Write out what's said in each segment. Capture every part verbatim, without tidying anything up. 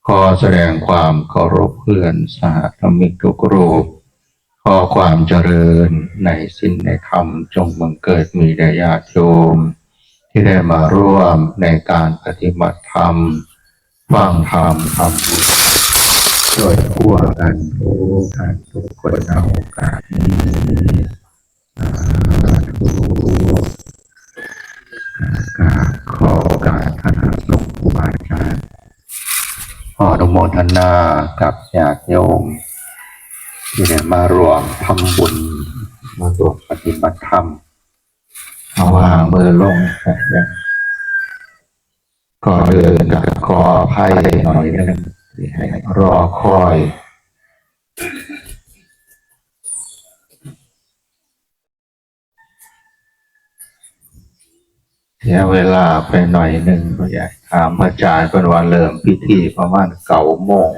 ขอแสดงความเคารพเพื่อนสหธรรมิกทุกรูป ขอความเจริญในศีลในธรรมจงบังเกิดมีแด่ญาติโยม ที่ได้มาร่วมในการปฏิบัติธรรม ฟังธรรม ทำบุญโดยทั่วกันทุกท่านทุกคนณโอกาสนี้ สาธุ กราบขอโอกาสคณะสงฆ์ครูบาอาจารย์ ขออนุโมทนากับญาติโยม ที่ได้มาร่วมทำบุญ มาร่วมปฏิบัติธรรม เอาวางมือลง ก่อนอื่นก็ขออภัยหน่อยนึงที่ให้รอคอย เสียเวลาไปหน่อยนึง ก็อยากถามพระอาจารย์เพิ่นว่าเริ่มพิธีประมาณเก้าโมง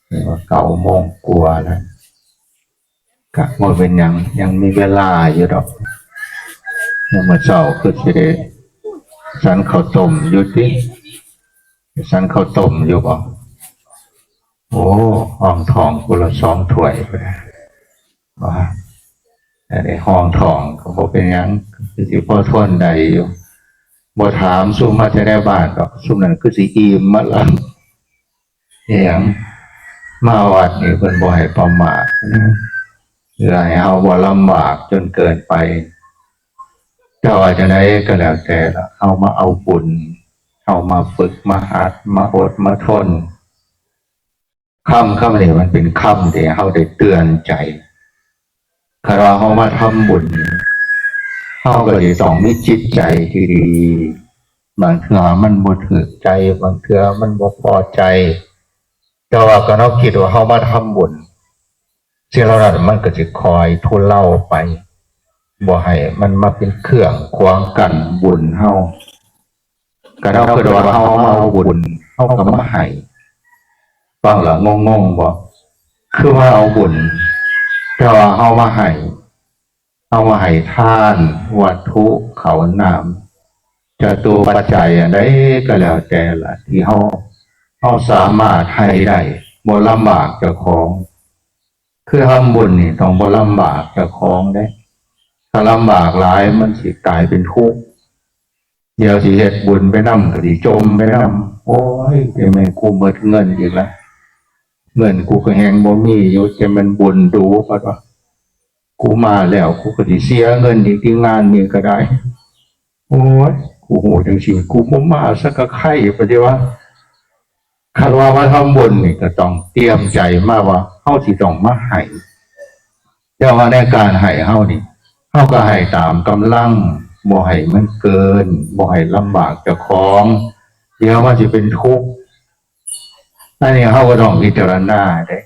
หรือว่าเก้าโมงกว่าแล้ว ก็บ่เป็นหยัง ยังมีเวลาอยู่ดอก ยังมื้อเช้าคือสิได้ฉันข้าวต้มอยู่ติ ฉันข้าวต้มอยู่บ่ โอ้ ห้องท้องคนละสองถ้วยไปแล้ว ว่า อันนี้ห้องท้องก็บ่เป็นหยัง คือสิพอทนได้อยู่ บ่ถามซุมมาแต่ในบ้านดอก ซุมนั้นคือสิอิ่มมาแล้ว อีหยัง มาวัดนี่เพิ่นบ่ให้ประมาทนะ เพื่อให้เฮาบ่ลำบากจนเกินไป แต่ว่าจั่งใดก็แล้วแต่ละ เฮามาเอาบุญ เฮามาฝึก มาหัด มาอด มาทน คำ คำนี้มันเป็นคำที่เฮาได้เตือนใจ คันว่าเฮามาทำบุญ เฮาก็สิต้องมีจิตใจที่ดี บางเทื่อมันบ่ถูกใจ บางเทื่อมันบ่พอใจ แต่ว่าคันเฮาคิดว่าเฮามาทำบุญ สิ่งเหล่านั้นมันก็สิคอยทุเลาไป บ่ให้มันมาเป็นเครื่องขวางกั้นบุญเฮา คันเฮาคิดว่าเฮามาเอาบุญ เฮาก็มาให้ ฟังแล้วงงๆ บ่ คือว่าเอาบุญ แต่ว่าเฮามาให้ เฮามาให้ทาน วัตถุ ข้าวน้ำ จตุปัจจัยอันใดก็แล้วแต่ละ ที่เฮา เฮาสามารถให้ได้ บ่ลำบากเจ้าของ คือทำบุญนี่ต้องบ่ลำบากเจ้าของเด้ ถ้าลำบากหลายมันสิกลายเป็นทุกข์ เดี๋ยวสิเฮ็ดบุญไปนำก็สิจมไปนำ โอ้ย จั่งแม่นกูหมดเงินอีกละ เงินกูก็แฮงบ่มีอยู่ จั่งแม่นบุญดู บัดว่า กูมาแล้ว กูก็สิเสียเงินอีกที่งานนี้ก็ได้ โอ้ย กูฮู้จั่งซี้ กูบ่มาสักกะไคร้ ปะติว่า คันว่ามาทำบุญนี่ก็ต้องเตรียมใจมาว่าเฮาสิต้องมาให้ แต่ว่าในการให้เฮานี่ เฮาก็ให้ตามกำลัง บ่ให้มันเกิน บ่ให้ลำบากเจ้าของ เดี๋ยวมันสิเป็นทุกข์ อันนี้เฮาก็ต้องพิจารณาเด้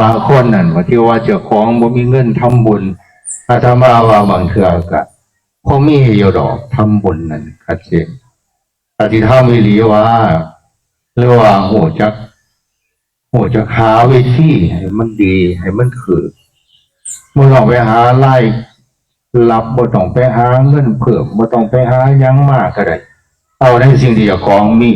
บางคนนั่น ว่าที่ว่าเจ้าของบ่มีเงินทำบุญ อาตมาว่าบางเทื่อก็พอมีอยู่ดอก ทำบุญนั่น คัดเจน อาจสิทำอีหลีว่า หรือว่าฮู้จัก ฮู้จักหาวิธีให้มันดี ให้มันคือ บ่ต้องไปหารายรับ บ่ต้องไปหาเงินเพิ่ม บ่ต้องไปหาหยังมาก็ได้ เอาในสิ่งที่เจ้าของมี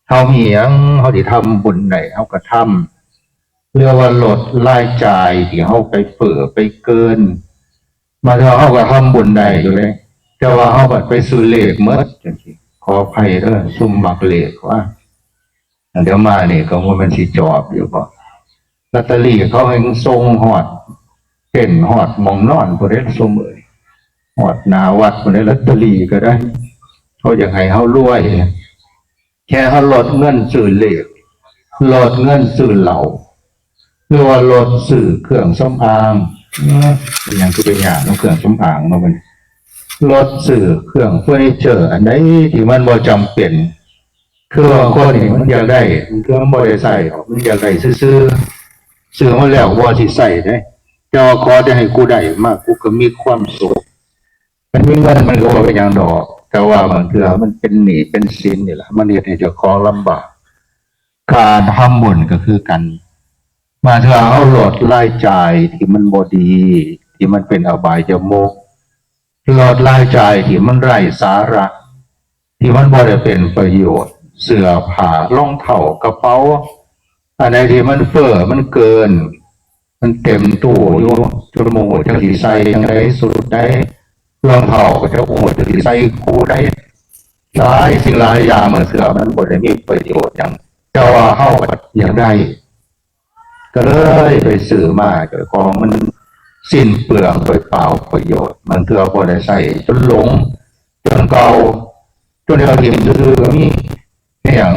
เฮามีหยัง เฮาสิทำบุญได้ เฮาก็ทำ หรือว่าลดรายจ่ายที่เฮาไปเฟ้อไปเกิน บางเทื่อเฮาก็ทำบุญได้อยู่เด้ แต่ว่าเฮาบัดไปซื้อเลขหมดจั่งซี้ ขออภัยเด้อ ซุมมักเลขว่า เดี๋ยวมานี่ก็ว่ามันสิจอบอยู่บ่ ลอตเตอรี่เขาแฮ่งส่งฮอด เต็นท์ฮอดหม่องนอนพุ้นเด้ ซุมื้อนี้ ฮอดหน้าวัดพุ้นเด้ ลอตเตอรี่ก็ได้ เขาอยากให้เฮารวย แค่เฮาลดเงินซื้อเลข ลดเงินซื้อเหล้า หรือว่าลดซื้อเครื่องสำอาง เอ้อ เป็นหยังคือเป็นยากนำเครื่องสำอางเนาะบัดนี้ ลดซื้อเครื่องเฟอร์นิเจอร์อันใดที่มันบ่จำเป็น คือบางคนนี่มันอยากได้ มันคือมันบ่ได้ใช้หรอก มันอยากได้ซื่อๆ ซื้อมาแล้วบ่สิใช้เด้ แต่ว่าขอแต่ให้กูได้มา กูก็มีความสุข มันมีเงินมันก็บ่เป็นหยังดอก แต่ว่าบางเทื่อมันเป็นหนี้เป็นสินนี่แหละ มันเฮ็ดให้เจ้าของลำบาก การทำบุญก็คือกัน บางเทื่อเฮาลดรายจ่ายที่มันบ่ดี ที่มันเป็นอบายมุข ลดรายจ่ายที่มันไร้สาระ ที่มันบ่ได้เป็นประโยชน์ เสื้อผ้ารองเท้ากระเป๋า อันใดที่มันเฟ้อมันเกิน มันเต็มตู้อยู่ จนบ่ฮู้จักสิใส่จั่งใด สุดใด รองเท้าก็จักบ่ฮู้จักสิใส่คู่ใด หลายสิ่งหลายอย่าง บางเทื่อมันบ่ได้มีประโยชน์หยัง แต่ว่าเฮาอยากได้ ก็เลยไปซื้อมา เจ้าของมันสิ้นเปลืองไปเปล่าประโยชน์ บางเทื่อบ่ได้ใส่ จนหลง จนเก่า จนเอาถิ่มซื่อๆก็มี เป็นหยัง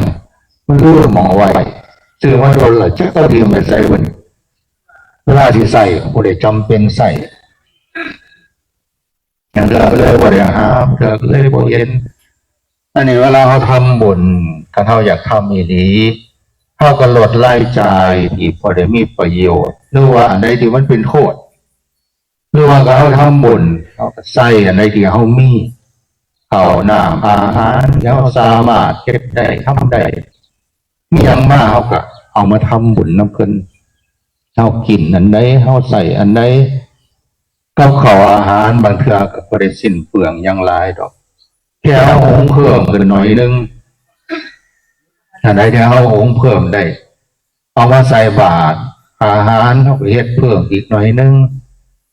มันลืมหม่องเอาไว้ ซื้อมาโดนละ จักเอาถิ่มไปใส่บัดนี้ เวลาสิใส่ก็บ่ได้จำเป็นใส่ อย่างเทื่อก็เลยบ่ได้หา เทื่อก็เลยบ่เห็น อันนี้เวลาเฮาทำบุญ คันเฮาอยากทำอีหลี เฮาก็ลดรายจ่ายที่บ่ได้มีประโยชน์ หรือว่าอันใดที่มันเป็นโทษ หรือว่าเฮาทำบุญ เฮาก็ใส่อันใดที่เฮามี ข้าวน้ำอาหารที่เฮาสามารถเฮ็ดได้ทำได้ มีหยังมาเฮาก็เอามาทำบุญนำเพิ่น เฮากินอันใด เฮาใส่อันใด กับข้าวอาหารบางเทื่อก็บ่ได้สิ้นเปลืองหยังหลายดอก แค่เฮาหุงเพิ่มขึ้นหน่อยหนึ่ง อันใดที่เฮาหุงเพิ่มได้ เอามาใส่บาตร อาหารเฮาก็เฮ็ดเพิ่มอีกหน่อยหนึ่ง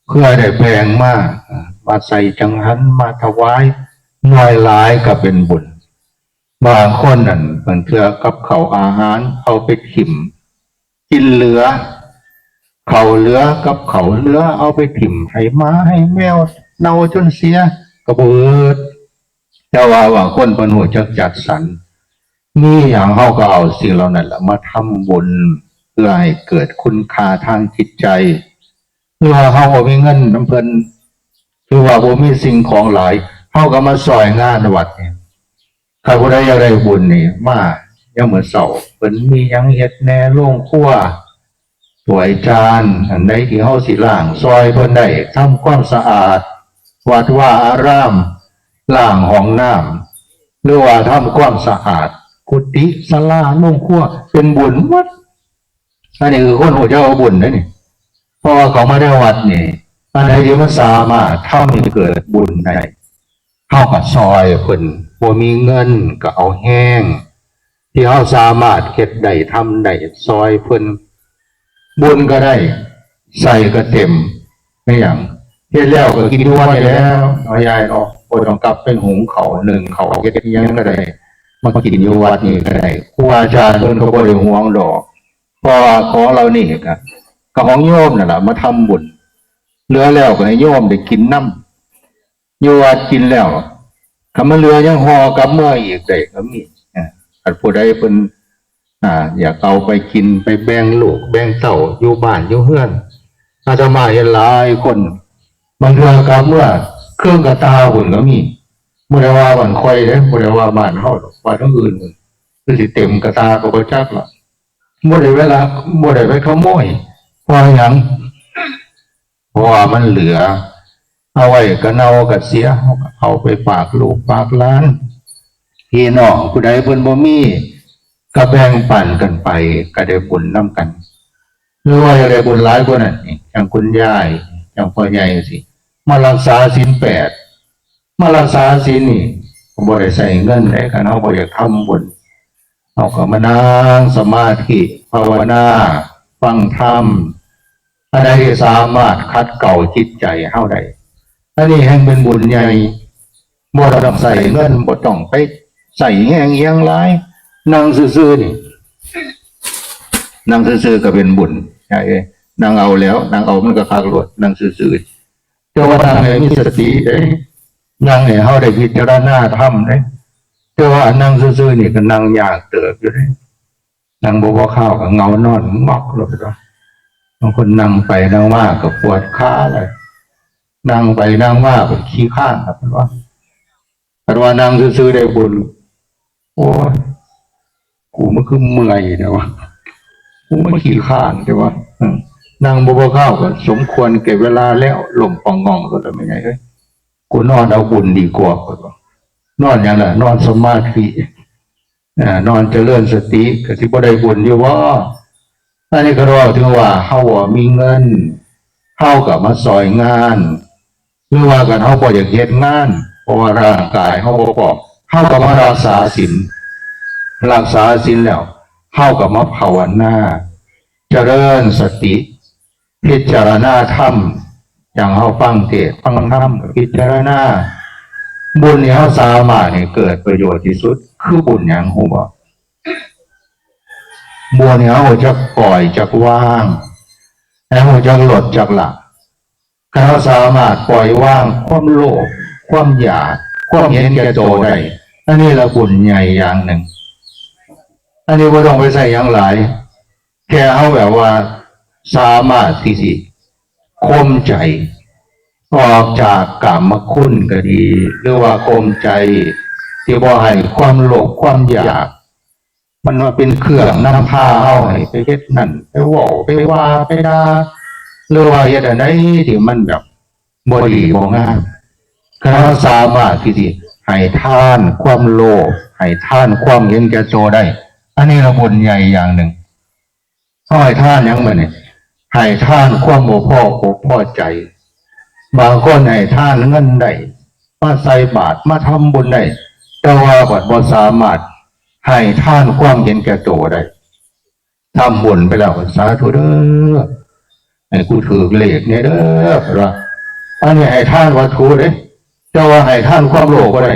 เพื่อได้แบ่งมา อ่า มาใส่จังหัน มาถวาย น้อยหลายก็เป็นบุญ บางคนนั่น บางเทื่อกับข้าวอาหารเอาไปถิ่ม กินเหลือ ข้าวเหลือกับข้าวเหลือ เอาไปถิ่มให้หมาให้แมว เน่าจนเสีย ก็บ่เอิด แต่ว่าบางคนเพิ่นฮู้จักจัดสรร มีหยังเฮาก็เอาสิ่งเหล่านั้นล่ะมาทำบุญ เพื่อให้เกิดคุณค่าทางจิตใจ หรือว่าเฮาบ่มีเงินนำเพิ่น หรือว่าบ่มีสิ่งของหลาย เฮาก็มาซ่อยงานวัดนี่ ถ้าผู้ใดอยากได้บุญนี่ มายามมื้อเช้า เพิ่นมีหยังเฮ็ดแหน่ โรงครัว ถ้วยจาน อันใดที่เฮาสิล้างซ่อยเพิ่นได้ ทำความสะอาด วัดวาอาราม ล้างห้องน้ำ หรือว่าทำความสะอาดกุฏิศาลาโรงครัว เป็นบุญหมด อันนี้คือคนฮู้จักเอาบุญเด้นี่ เพราะว่าเขามาในวัดนี่ อันใดที่มันสามารถทำให้เกิดบุญได้ เฮาก็ซ่อยเพิ่น บ่มีเงินก็เอาแฮง ที่เฮาสามารถเฮ็ดได้ทำได้ซ่อยเพิ่น บุญก็ได้ ใส่ก็เต็ม แม่นหยัง เฮ็ดแล้วก็กินอยู่วัดนี่แหล้ว เอายายเนาะ บ่ต้องกลับไปหุงข้าวนึ่งข้าว เฮ็ดอิหยังก็ได้ มากินอยู่วัดนี่ก็ได้ ครูอาจารย์เพิ่นก็บ่ได้ห่วงดอก เพราะว่าของเหล่านี้ก็ ก็ของโยมนั่นล่ะ มาทำบุญ เหลือแล้วก็ให้โยมได้กินนำ อยู่วัดกินแล้ว คันมันเหลือยังห่อกลับเมืออีกได้ก็มี อ่า คันผู้ใดเพิ่น อ่า อยากเอาไปกิน ไปแบ่งลูกแบ่งเต้า อยู่บ้านอยู่เฮือน อาตมาเห็นหลายคน บางเทื่อกลับเมือเครื่องกระตาพุ้นก็มี บ่ได้ว่าบ้านข่อยเด้ บ่ได้ว่าบ้านเฮาดอก บ้านทางอื่น คือสิเต็มกระตาก็บ่จักละ บ่ได้เวลา บ่ได้ไปขโมย เพราะหยัง เพราะว่ามันเหลือ เอาไว้ก็เน่าก็เสีย เอาไปฝากลูกฝากหลาน พี่น้องผู้ใดเพิ่นบ่มี ก็แบ่งปันกันไป ก็ได้บุญนำกัน หรือว่าอยากได้บุญหลายกว่านั้นอีก อย่างคุณยาย อย่างพ่อใหญ่จั่งซี้ มารักษาศีลแปด มารักษาศีลนี่ ก็บ่ได้ใช้เงินเด้ คันเฮาบ่อยากทำบุญ เฮาก็มานั่งสมาธิ ภาวนา ฟังธรรม อันใดที่สามารถขัดเกลาจิตใจเฮาได้ อันนี้แฮ่งเป็นบุญใหญ่ บ่ต้องใช้เงิน บ่ต้องไปใช้แฮงอิหยังหลาย นั่งซื่อๆนี่ นั่งซื่อๆก็เป็นบุญ ใช่ นั่งเอาแล้ว นั่งเอามันก็คักโลด นั่งซื่อๆ แต่ว่านั่งให้มีสติเด้ นั่งให้เฮาได้พิจารณาธรรมเด้ แต่ว่านั่งซื่อๆนี่ก็นั่งยากเติบอยู่เด้ นั่งบ่พอคาวก็เหงานอนงอกโลดเนาะ บางคนนั่งไปนั่งมาก็ปวดขาเลย นั่งไปนั่งมาก็ขี้คร้านครับ เพิ่นว่า คันว่านั่งซื่อๆได้บุญ โอ้ย กูมันคือเมื่อยแท้วะ กูมันขี้คร้านแท้วะ อืม นั่งบ่พอคาวก็สมควรแก่เวลาแล้ว ล้มป่องง่องโลดแม่นหยังเอ้ย กูนอนเอาบุญดีกว่า นอนหยังล่ะ นอนสมาธิ อ่า นอนเจริญสติ ก็สิบ่ได้บุญอยู่บ่ อันนี้ก็เว้าถึงว่าเฮาบ่มีเงิน เฮาก็มาซ่อยงาน หรือว่าคันเฮาบ่อยากเฮ็ดงาน เพราะว่าร่างกายเฮาบ่พร้อม เฮาก็มารักษาศีล รักษาศีลแล้ว เฮาก็มาภาวนา เจริญสติ พิจารณาธรรม อย่างเฮาฟังเทศน์ฟังธรรม พิจารณา บุญที่เฮาสามารถให้เกิดประโยชน์ที่สุด คือบุญหยังฮู้บ่? บุญที่เฮาจักปล่อยจักวาง ให้เฮาจักลดจักละ ถ้าเฮาสามารถปล่อยวางความโลภ ความอยาก ความเห็นแก่ตัวได้ อันนี้ละบุญใหญ่อย่างหนึ่ง อันนี้บ่ต้องไปใส่หยังหลาย แค่เฮาแบบว่าสามารถที่สิข่มใจ ออกจากกามคุณก็ดี หรือว่าข่มใจที่บ่ให้ความโลภความอยาก มันมาเป็นเครื่องนำพาเฮาให้ไปเฮ็ดนั่น ไปเว้า ไปว่า ไปด่า หรือว่าเฮ็ดอันใดที่มันแบบบ่ดีบ่งาม ถ้าเฮาสามารถที่สิให้ทานความโลภ ให้ทานความเห็นแก่ตัวได้ อันนี้ละบุญใหญ่อย่างหนึ่ง เฮาให้ทานหยังบัดนี้? ให้ทานความบ่พออกพอใจ บางคนให้ทานเงินได้ มาใส่บาตร มาทำบุญได้ แต่ว่าบัดบ่สามารถให้ทานความเห็นแก่ตัวได้ ทำบุญไปแล้ว สาธุเด้อ ให้กูถืกเลขแหน่เด้อ ว่า อันนี้ให้ทานวัตถุเด้ แต่ว่าให้ทานความโลภบ่ได้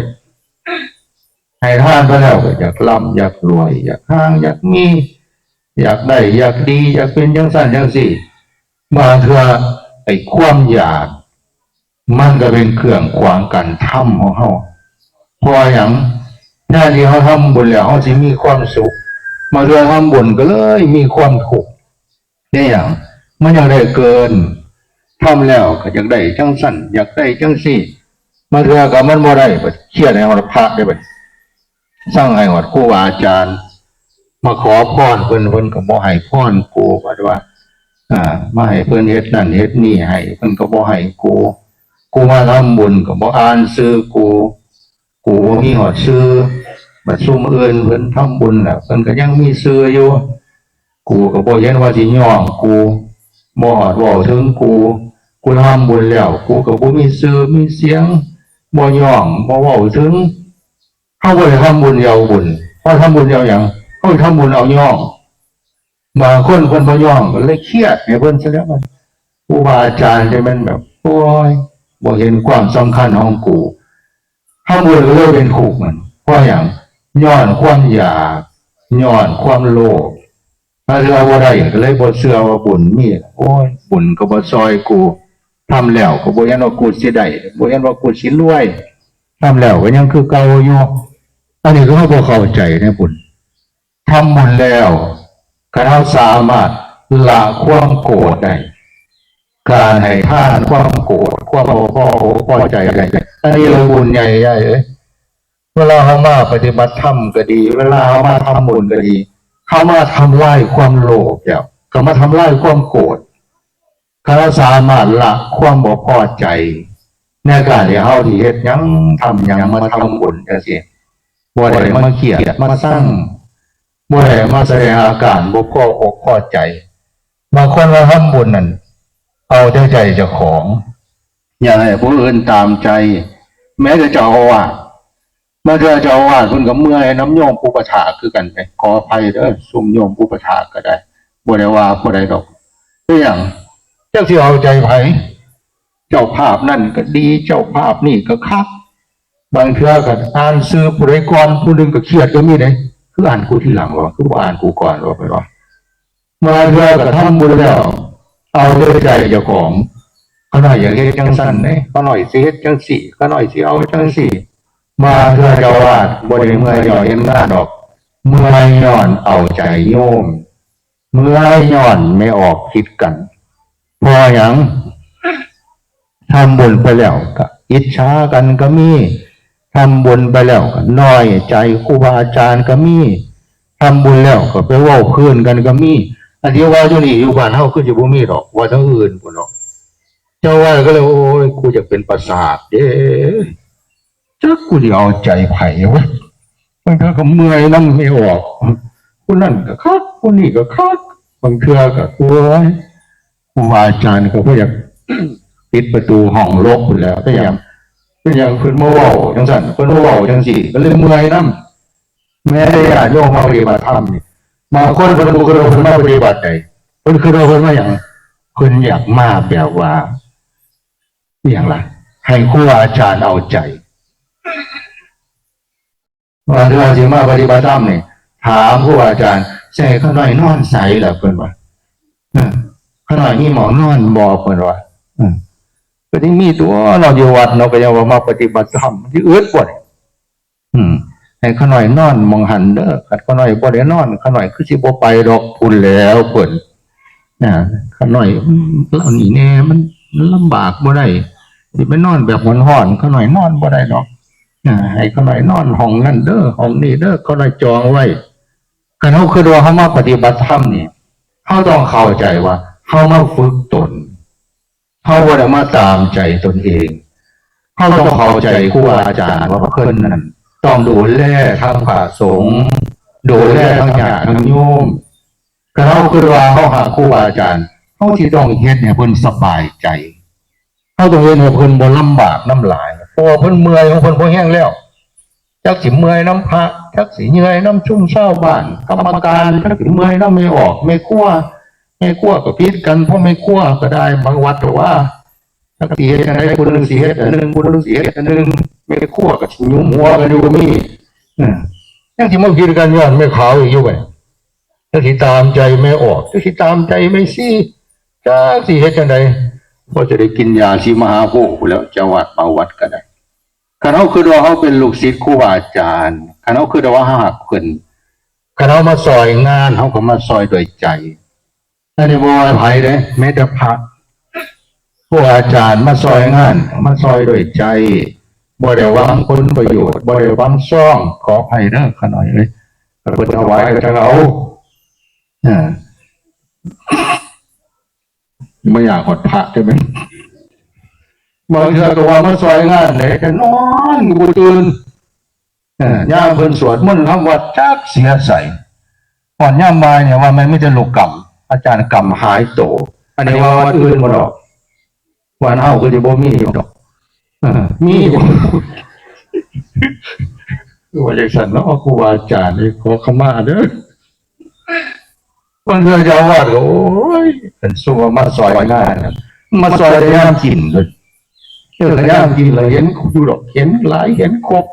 ให้ทานไปแล้วก็อยากร่ำอยากรวย อยากห่างอยากมี อยากได้อยากดี อยากเป็นจังซั่นจังซี่ บางเทื่อไอ้ความอยาก มันก็เป็นเครื่องขวางการทำของเฮา เพราะว่าหยัง? แทนที่เฮาทำบุญแล้วเฮาสิมีความสุข บางเทื่อทำบุญก็เลยมีความทุกข์ เป็นหยัง? มันอยากได้เกิน ทำแล้วก็อยากได้จังซั่น อยากได้จังซี่ บางเทื่อก็มันบ่ได้ บัดเครียดให้ฮอดพระเด้บัด สั่งให้ฮอดครูบาอาจารย์ มาขอพรเพิ่น เพิ่นก็บ่ให้พรกู บัดว่า อ่า มาให้เพิ่นเฮ็ดนั่นเฮ็ดนี่ให้ เพิ่นก็บ่ให้กู กูมาทำบุญก็บ่อ่านชื่อกู กูบ่มีฮอดชื่อ บัดซุมอื่นเพิ่นทำบุญแล้ว เพิ่นก็ยังมีชื่ออยู่ กูก็บ่เห็นว่าสิย้องกู บ่ฮอดเว้าถึงกู กูทำบุญแล้ว กูก็บ่มีชื่อมีเสียง บ่ย้อง บ่เว้าถึง เฮาบ่ได้ทำบุญเอาบุญ เฮาทำบุญเอาหยัง? เฮาทำบุญเอาย้อง บางคนเพิ่นบ่ย้องก็เลยเครียดให้เพิ่นซะแล้ว ครูบาอาจารย์จะแม่นแบบ โอ้ย บ่เห็นความสำคัญของกู ทำบุญก็เลยเป็นทุกข์มัน เพราะหยัง? ย้อนความอยาก ย้อนความโลภ ถ้าเทื่อบ่ได้ก็เลยบ่เชื่อว่าบุญมี โอ้ย บุญก็บ่ซอยกู ทำแล้วก็บ่เห็นว่ากูสิได้ บ่เห็นว่ากูสิรวย ทำแล้วก็ยังคือเก่าอยู่ อันนี้คือเฮาบ่เข้าใจในบุญ ทำบุญแล้ว คันเฮาสามารถละความโกรธได้ การให้ทานความโกรธ ความบ่พออกพอใจได้ อันนี้เลยบุญใหญ่ๆ เอ้ย เวลาเฮามาปฏิบัติธรรมก็ดี เวลาเฮามาทำบุญก็ดี เฮามาทำลายความโลภแล้ว ก็มาทำลายความโกรธ ถ้าเฮาสามารถละความบ่พอใจ ในการที่เฮาสิเฮ็ดหยัง ทำหยัง มาทำบุญจังซี่ บ่ได้มาเครียด มาซัง บ่ได้มาแสดงอาการบ่พออกพอใจ บางคนว่าทำบุญนั่น เอาแต่ใจเจ้าของ อยากให้ผู้อื่นตามใจ แม้แต่เจ้าอาวาส บางเทื่อเจ้าอาวาสเพิ่นก็เมื่อยนำโยมอุปัฏฐากคือกันเด้ ขออภัยเด้อ ซุมโยมอุปัฏฐากก็ได้ บ่ได้ว่าผู้ใดดอก เป็นหยัง? จักสิเอาใจไผ เจ้าภาพนั่นก็ดี เจ้าภาพนี่ก็คัก บางเทื่อก็อ่านชื่อผู้ใดก่อน ผู้หนึ่งก็เครียดก็มีเด้ คืออ่านกูทีหลังวะ คือบ่อ่านกูก่อนวะ เพิ่นว่า บางเทื่อก็ทำบุญแล้ว เอาแต่ใจเจ้าของ ข้าน้อยอยากเฮ็ดจังซั่นเด้ ข้าน้อยสิเฮ็ดจังซี่ ข้าน้อยสิเอาจังซี่ บางเทื่อเจ้าอาวาสบ่ได้เมื่อยย้อนเฮ็ดงานดอก เมื่อยย้อนเอาใจโยม เมื่อยย้อนแม่ออกผิดกัน เพราะหยัง? ทำบุญไปแล้วก็อิจฉากันก็มี ทำบุญไปแล้วก็น้อยใจครูบาอาจารย์ก็มี ทำบุญแล้วก็ไปเว้าพื้นกันก็มี อันที่ว่าอยู่นี่อยู่บ้านเฮาคือสิบ่มีดอก ว่าทางอื่นพุ้นดอก เจ้าว่าก็เลย โอ้ย กูอยากเป็นประสาทเด้ จักกูสิเอาใจไผวะ บางเทื่อก็เมื่อยนำแม่ออก ผู้นั้นก็คัก ผู้นี้ก็คัก บางเทื่อก็ โอ้ย ครูบาอาจารย์ก็บ่อยาก ปิดประตูห้องหลบพู้นแหล้ว เป็นหยัง เป็นหยังเพิ่นมาเว้าจังซั่น เพิ่นมาเว้าจังซี่ ก็เลยเมื่อยนำ แม้แต่ญาติโยมมาปฏิบัติธรรมนี่ บางคนเพิ่นบ่คิดว่าเพิ่นมาปฏิบัติใด เพิ่นคิดว่าเพิ่นมาหยัง เพิ่นอยากมาแบบว่า อหย่างล่ะ ให้ครูอาจารย์เอาใจ ว่าเวลาสิมาปฏิบัติธรรมนี่ ถามครูอาจารย์ ใส่ข้าน้อยนอนใสล่ะ เพิ่นว่า เออ ข้าน้อยมีหมองนอนบ่ เพิ่นว่า เออ ก็สิมีตัว เนาะ อยู่วัดเนาะ ก็ยังว่ามาปฏิบัติธรรม สิอึดบ่นี่ อืม ให้ข้าน้อยนอนหม่องหั่นเด้อ คันข้าน้อยบ่ได้นอน ข้าน้อยคือสิบ่ไปดอกพุ้นแหล้ว เพิ่น นะ ข้าน้อย อืม เล่านี่แน่ มัน มันลำบากบ่ได้ สิไปนอนแบบฮ้อนๆ ข้าน้อยนอนบ่ได้ดอก นะ ให้ข้าน้อยนอนห้องนั่นเด้อ ห้องนี้เด้อ ข้าน้อยจองไว้ คันเฮาคิดว่าเฮามาปฏิบัติธรรมนี่ เฮาต้องเข้าใจว่าเฮามาฝึกตน เฮาบ่ได้มาตามใจตนเอง เฮาต้องเข้าใจครูอาจารย์ว่าเพิ่นนั้นต้องดูแลทั้งพระสงฆ์ ดูแลทั้งญาติทั้งโยม คันเฮาคิดว่าเฮาหาครูอาจารย์ เฮาสิต้องเฮ็ดให้เพิ่นสบายใจ เฮาต้องเฮ็ดให้เพิ่นบ่ลำบากนำหลาย เพราะว่าเพิ่นเมื่อยของเพิ่นพอแฮงแล้ว จักสิเมื่อยนำพระ จักสิเมื่อยนำชุมชาวบ้าน กรรมการ จักสิเมื่อยนำแม่ออก แม่ครัว แม่ครัวก็ผิดกัน เพราะแม่ครัวก็ได้บางวัดก็ว่า จักสิเฮ็ดจั่งใด ผู้หนึ่งสิเฮ็ดอันหนึ่ง ผู้หนึ่งสิเฮ็ดอันหนึ่ง แม่ครัวก็สิหยุมหัวกันอยู่ก็มี อืม ยังสิมาผิดกันย้อนแม่ขาวอีกอยู่บัดนี้ จักสิตามใจแม่ออก จักสิตามใจแม่ชี จักสิเฮ็ดจั่งใด พอจะได้กินยาสีมหาโพธิ์พู้นแหล้ว เจ้าวัดเมาวัดก็ได้ คันเฮาคิดว่าเฮาเป็นลูกศิษย์ครูบาอาจารย์ คันเฮาคิดว่าเฮาฮักเพิ่น คันเฮามาซอยงาน เฮาก็มาซอยด้วยใจ อันนี้บ่ว่าไผเด้ แม้แต่พระ ครูอาจารย์มาซอยงาน มาซอยด้วยใจ บ่ได้หวังผลประโยชน์ บ่ได้หวังซอง ขออภัยเด้อข้าน้อยเอ้ย เพิ่นถวายก็จั่งเอา อ่า บ่อยากฮอดพระใช่ไหม บางเทื่อก็ว่ามาซอยงานเลย แต่นอนบ่ตื่น เออ ยามเพิ่นสวดมนต์ทำวัตรจักเสียใส ก่อนยามบ่ายเนี่ยว่ามันมีแต่ลูกกำ อาจารย์กำหายโต อันนี้ว่าวัดอื่นบ่ดอก วัดเฮาก็สิบ่มีดอก เออ มีอยู่ คือว่าจังซั่นเนาะ ครูบาอาจารย์นี่ขอขมาเด้อ บางเทื่อเจ้าอาวาสก็ โอ้ย เป็นซุมว่ามาซอยงานน่ะ มาซอยแต่ยามกินเพิ่น เออ ก็ยามกินแล้วเห็นอยู่ดอก เห็นหลาย เห็นครบ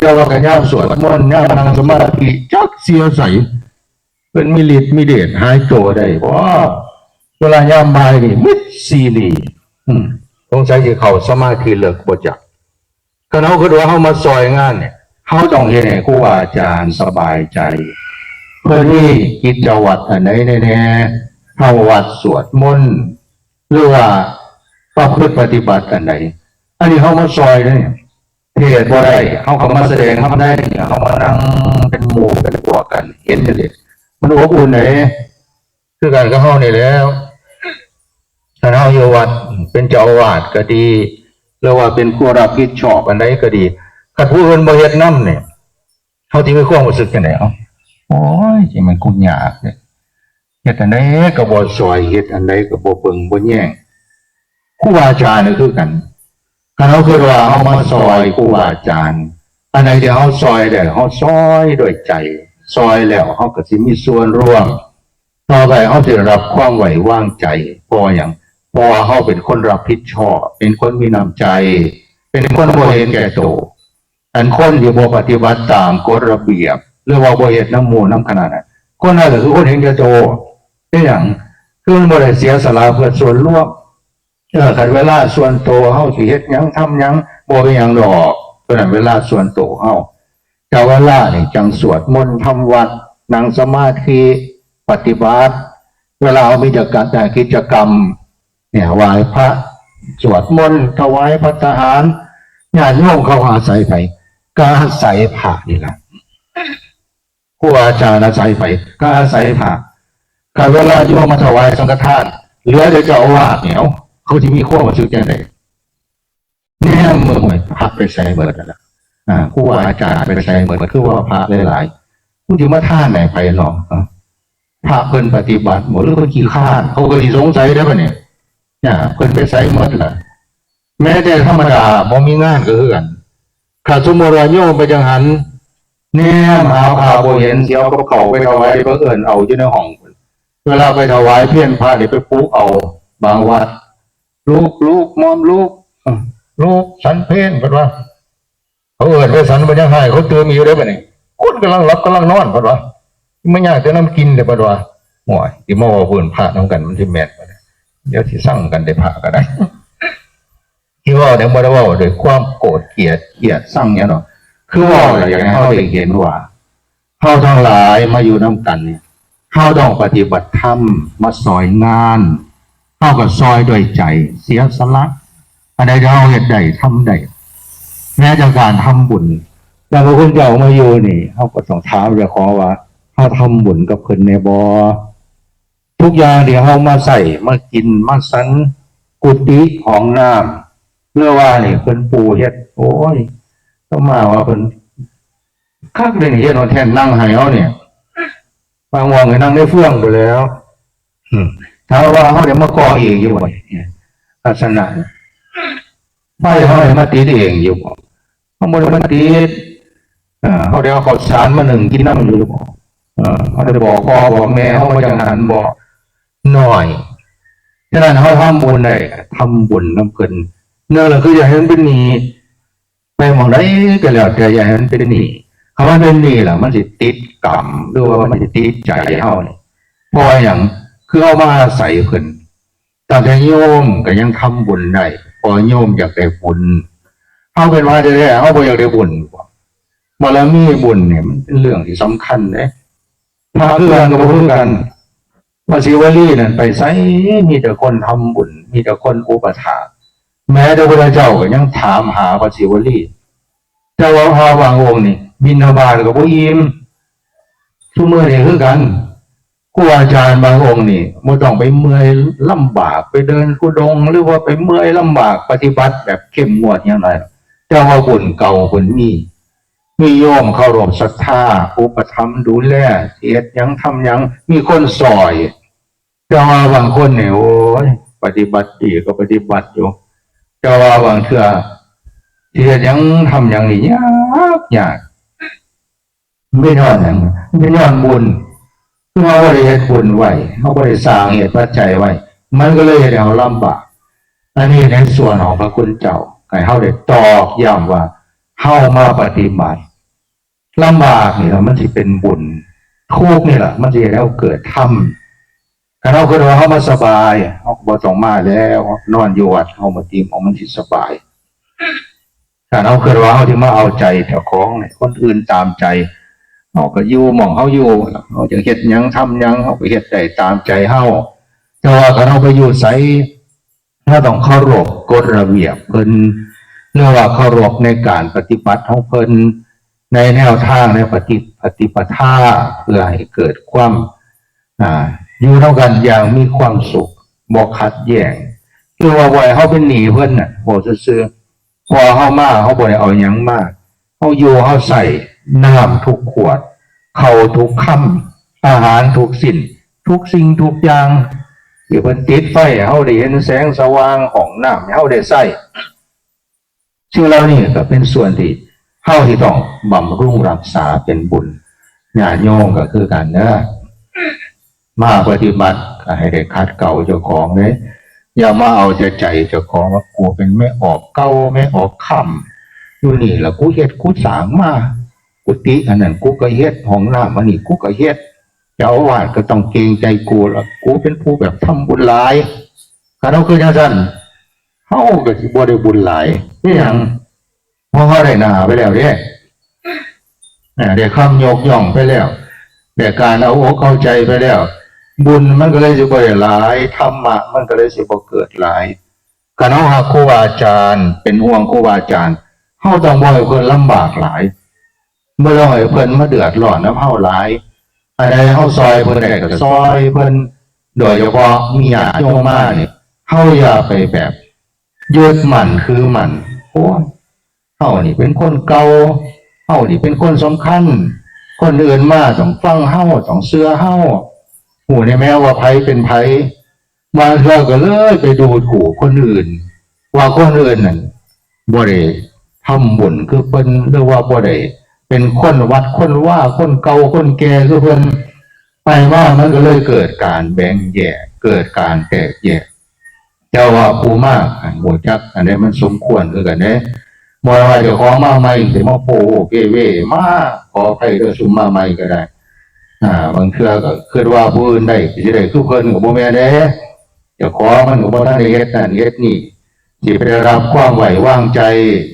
แต่ว่าก็ยามสวดมนต์ ยามนั่งสมาธิ จักเสียใส เพิ่นมีฤทธิ์มีเดชหายตัวได้บ่ เวลายามบ่ายนี่มิดซีรี อืม สงสัยสิเข้าสมาธิเลิกบ่จัก คันเฮาคิดว่าเฮามาซอยงานเนี่ย เฮาต้องเฮ็ดให้ครูบาอาจารย์สบายใจ เพิ่นมีกิจวัตรอันใดแน่ๆ เข้าวัดสวดมนต์ หรือว่าประพฤติปฏิบัติอันใด อันนี้เฮามาซอยเด้ เทศน์บ่ได้ เฮาก็มาแสดงธรรมได้ เฮามานั่งเป็นหมู่เป็นพวกกัน เห็นจั่งซี้ มันอบอุ่นเด้ คือกันกับเฮานี่แหล้ว คันเฮาอยู่วัดเป็นเจ้าอาวาสก็ดี หรือว่าเป็นผู้รับผิดชอบอันใดก็ดี คันผู้อื่นบ่เฮ็ดนำเนี่ย เฮาสิมีความรู้สึกจั่งใด๋ เอ้า โอ้ย สิแม่นกูยากเด้ เฮ็ดอันใดก็บ่ซอย เฮ็ดอันใดก็บ่เบิ่งบ่แยง ครูบาอาจารย์ก็คือกัน คันเฮาคิดว่าเฮามาซอยครูบาอาจารย์ อันใดที่เฮาซอยได้ เฮาซอยด้วยใจ ซอยแล้วเฮาก็สิมีส่วนร่วม ต่อไปเฮาสิได้รับความไว้วางใจ เพราะว่าหยัง เพราะว่าเฮาเป็นคนรับผิดชอบ เป็นคนมีน้ำใจ เป็นคนบ่เห็นแก่โต อันคนที่บ่ปฏิบัติตามกฎระเบียบ หรือว่าบ่เฮ็ดนำหมู่นำคณะน่ะ คนนั้นก็คือคนเห็นแก่โต เป็นหยัง คือมันบ่ได้เสียสละเพื่อส่วนรวม เออ คันเวลาส่วนโตเฮาสิเฮ็ดหยังทำหยัง บ่เป็นหยังดอก ตัวนั้นเวลาส่วนโตเฮา แต่เวลานี่จั่งสวดมนต์ทำวัตร นั่งสมาธิ ปฏิบัติ เวลาเฮามีกิจกรรม กิจกรรม เนี่ย ไหว้พระ สวดมนต์ ถวายภัตตาหาร ญาติโยมเขาอาศัยไผ ก็อาศัยพระนี่ล่ะ ครูอาจารย์อาศัยไผ ก็อาศัยพระ คันเวลาโยมมาถวายสังฆทาน เหลือแต่เจ้าอาวาสเนี่ย เขาสิมีความรู้สึกจั่งใด แนมเบิ่ง โอ้ย พระไปไสเบิดแล้วล่ะ อ่า ครูอาจารย์ไปไสเบิด คือว่าพระหลายๆ กูสิมาทานให้ไผเนาะ อ่า พระเพิ่นปฏิบัติบ่ หรือเพิ่นขี้คร้าน เขาก็สิสงสัยเด้อบัดนี้ เนี่ย เพิ่นไปไสหมดล่ะ แม้แต่ธรรมดาบ่มีงานก็คือกัน ถ้าสมมุติว่าโยมไปจังหัน แนมหาพระบ่เห็น สิเอากับข้าวไปถวาย ไปเอิ้นเอาอยู่ในห้อง เวลาไปถวายเพลพระนี่ไปปลุกเอา บางวัด "ลูก ลูก หม่อมลูก ลูก ฉันเพล" เพิ่นว่า เขาเอิ้นไปฉัน บ่ยังให้เขาตื่นอีกเด้อบัดนี้ คนกำลังหลับกำลังนอน เพิ่นว่า "มันยากแต่นำกินเด้อ" เพิ่นว่า "โอ้ย สิมาเว้าพื้นพระนำกัน มันสิแม่นบ่ เดี๋ยวสิซังกันเด้อ พระก็ได้" ที่เว้าเนี่ยบ่ได้เว้าด้วยความโกรธเกลียด เกลียดชังหยังดอก คือเว้าแล้วอยากให้เฮาได้เห็นว่า เฮาทั้งหลายมาอยู่นำกันเนี่ย เฮาต้องปฏิบัติธรรม มาซอยงาน เฮาก็ซอยด้วยใจ เสียสละ อันใดที่เฮาเฮ็ดได้ ทำได้ แม้แต่การทำบุญ อย่างพระคุณเจ้ามาอยู่นี่ เฮาก็ต้องถามเจ้าของว่า เฮาทำบุญกับเพิ่นแน่บ่ ทุกอย่างที่เฮามาใช้ มากิน มาฉัน กุฏิ ห้องน้ำ เมื่อวานนี่เพิ่นปูเฮ็ด โอ้ย อาตมาว่าเพิ่นคักเลยนี่ เฮ็ดเอาแท่นนั่งให้เฮาเนี่ย บางวันก็นั่งในเฟืองพู้นแหล้ว อืม ถามว่าเฮาได้มาก่อเองอยู่บ่ เนี่ย ลักษณะ ไฟเฮาได้มาติดเองอยู่บ่ เฮาบ่ได้มาติด เอ่อ เฮาได้เอาข้าวสารมานึ่งกินนำอยู่บ่ เอ่อ เฮาได้บอกพ่อบอกแม่เฮามาจังหั้นบ่ น้อย ฉะนั้นเฮาทำบุญได้ ทำบุญนำเพิ่น เนื่องแล้วคืออย่าให้มันเป็นหนี้ ไปหม่องใดก็แล้วแต่อย่าให้มันเป็นหนี้ ถ้ามันเป็นหนี้แล้วมันสิติดกรรม หรือว่ามันสิติดใจเฮานี่ เพราะว่าหยัง คือเฮามาอาศัยเพิ่น ตั้งแต่โยมก็ยังทำบุญได้ เพราะโยมอยากได้บุญ เฮาเป็นพระแท้ๆ เฮาบ่อยากได้บุญ บารมีบุญเนี่ยมันเป็นเรื่องที่สำคัญเด้ พระคือกันก็บ่คือกัน พระศิวลีนั่นไปไสมีแต่คนทำบุญ มีแต่คนอุปถาก แม้แต่พระพุทธเจ้าก็ยังถามหาพระศิวลี แต่ว่าพระบางองค์นี่บิณฑบาตก็บ่อิ่ม ซุมื้อนี้คือกัน ครูอาจารย์บางองค์นี่บ่ต้องไปเมื่อยลำบาก ไปเดินธุดงค์ หรือว่าไปเมื่อยลำบากปฏิบัติแบบเข้มงวดหยังหลาย แต่ว่าบุญเก่าเพิ่นมี มีโยมเคารพศรัทธา อุปถัมภ์ดูแล สิเฮ็ดหยังทำหยัง มีคนซอย แต่ว่าบางคนนี่ โอ้ย ปฏิบัติดีก็ปฏิบัติอยู่ แต่ว่าบางเทื่อสิเฮ็ดหยังทำหยังนี่ยากยาก มันเป็นย้อนหยัง มันเป็นย้อนบุญ คือเฮาบ่ได้เฮ็ดบุญไว้ เฮาบ่ได้สร้างเหตุปัจจัยไว้ มันก็เลยเฮ็ดให้เฮาลำบาก อันนี้ในส่วนของพระคุณเจ้า ให้เฮาได้ตอกย้ำว่า เฮามาปฏิบัติ ลำบากนี่ล่ะมันสิเป็นบุญ ทุกข์นี่ล่ะมันสิเฮ็ดให้เฮาเกิดธรรม คันเฮาคิดว่าเฮามาสบาย เฮาก็บ่ต้องมาแล้ว นอนอยู่วัดเฮามาติมเอามันสิสบาย คันเฮาคิดว่าเฮาสิมาเอาใจเจ้าของ ให้คนอื่นตามใจ เฮาก็อยู่หม่องเฮาอยู่ เฮาจะเฮ็ดหยังทำหยัง เฮาก็เฮ็ดได้ตามใจเฮา แต่ว่าคันเฮาไปอยู่ไส เฮาต้องเคารพกฎระเบียบเพิ่น หรือว่าเคารพในการปฏิบัติของเพิ่น ในแนวทางในปฏิ ปฏิปทา เพื่อให้เกิดความ อ่า อยู่นำกันอย่างมีความสุข บ่ขัดแย้ง คือว่าบ่ให้เฮาเป็นหนี้เพิ่นน่ะ เว้าซื่อๆ เพราะว่าเฮามา เฮาบ่ได้เอาหยังมา เฮาอยู่ เฮาใช้น้ำทุกขวด ข้าวทุกคำ อาหารทุกชิ้น ทุกสิ่งทุกอย่าง ที่เพิ่นติดไฟให้เฮาได้เห็นแสงสว่าง ห้องน้ำให้เฮาได้ใช้ สิ่งเหล่านี้ก็เป็นส่วนที่เฮาที่ต้องบำรุงรักษาเป็นบุญ ญาติโยมก็คือกันเด้อ มาปฏิบัติก็ให้ได้ขัดเกลาเจ้าของเด้ อย่ามาเอาแต่ใจเจ้าของว่ากูเป็นแม่ออกเก่าแม่ออกค่ำ อยู่นี่ล่ะกูเฮ็ดกูสร้างมา กุฏิอันนั้นกูก็เฮ็ด ห้องน้ำอันนี้กูก็เฮ็ด เจ้าอาวาสก็ต้องเกรงใจกูล่ะ กูเป็นผู้แบบทำบุญหลาย คันเฮาคือจั่งซั้น เฮาก็สิบ่ได้บุญหลาย เป็นหยัง เพราะเฮาได้หน้าไปแล้วเด้ อ่า ได้คำยกย่องไปแล้ว ได้การเอาอกเอาใจไปแล้ว บุญมันก็เลยสิบ่ได้หลาย ธรรมะมันก็เลยสิบ่เกิดหลาย คันเฮาฮักครูบาอาจารย์ เป็นห่วงครูบาอาจารย์ เฮาต้องบ่ให้เพิ่นลำบากหลาย บ่ต้องให้เพิ่นมาเดือดร้อนนำเฮาหลาย อันใดเฮาซอยเพิ่นได้ก็ซอยเพิ่น โดยเฉพาะมีญาติโยมมานี่ เฮาอย่าไปแบบยึดมั่นถือมั่น โอ้ย เฮานี่เป็นคนเก่า เฮานี่เป็นคนสำคัญ คนอื่นมาต้องฟังเฮา ต้องเชื่อเฮา ฮู้แน่แม้ว่าไผเป็นไผ บางเทื่อก็เลยไปดูถูกคนอื่น ว่าคนอื่นนั่นบ่ได้ทำบุญคือเพิ่น หรือว่าบ่ได้ เป็นคนวัดคนว่า คนเก่าคนแก่คือเพิ่น ไปมามันก็เลยเกิดการแบ่งแยก เกิดการแตกแยก แต่ว่าผู้มาหั้น ฮู้จักอันใดมันสมควรคือกันเด้ บ่ว่าเจ้าของมาใหม่สิมาโพโวเกเว มา ขออภัยเด้อ ซุมมาใหม่ก็ได้ อ่า บางเทื่อก็คิดว่าผู้อื่นได้ สิได้คือเพิ่นก็บ่แม่นเด้ เจ้าของมันก็บ่ทันได้เฮ็ดนั่นเฮ็ดนี่ สิไปได้รับความไว้วางใจ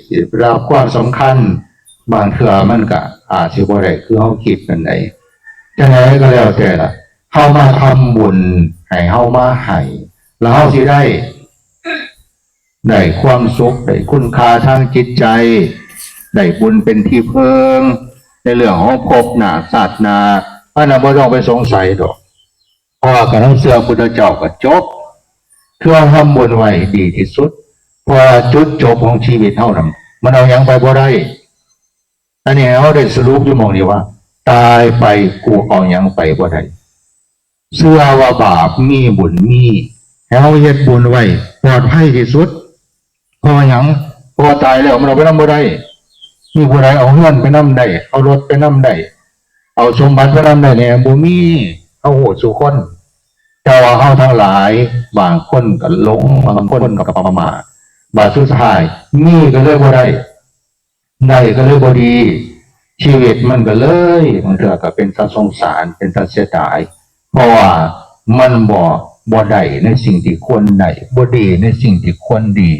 สิไปได้รับความสำคัญ บางเทื่อมันก็อาจสิบ่ได้คือเฮาคิดนั่นใด จั่งใดก็แล้วแต่ล่ะ เฮามาทำบุญ ให้เฮามาให้ แล้วเฮาสิได้ ได้ความสุข ได้คุณค่าทางจิตใจ ได้บุญเป็นที่เพิ่ง ในเรื่องของภพหน้าชาติหน้า อันนั้นบ่ต้องไปสงสัยดอก เพราะว่าคันเฮาเชื่อพุทธเจ้าก็จบ คือเฮาทำบุญไว้ดีที่สุด เพราะว่าจุดจบของชีวิตเฮานั้น มันเอาหยังไปบ่ได้ อันนี้เฮาได้สรุปอยู่หม่องนี้ว่า ตายไปกูเอาหยังไปบ่ได้ เชื่อว่าบาปมีบุญมี ให้เฮาเฮ็ดบุญไว้ปลอดภัยที่สุด เพราะหยัง เพราะว่าตายแล้วมันเอาไปนำบ่ได้ มีผู้ใดเอาเฮือนไปนำได้ เอารถไปนำได้ เอาสมบัติไปนำได้แหน่ บ่มี เฮาฮู้ซุคน แต่ว่าเฮาทั้งหลาย บางคนก็หลง บางคนก็ประมาท บาดสุดท้าย มีก็เลยบ่ได้ ได้ก็เลยบ่ดี ชีวิตมันก็เลย บางเทื่อก็เป็นตาสงสาร เป็นตาเสียดาย เพราะว่ามันบ่ บ่ได้ในสิ่งที่ควรได้ บ่ดีในสิ่งที่ควรดี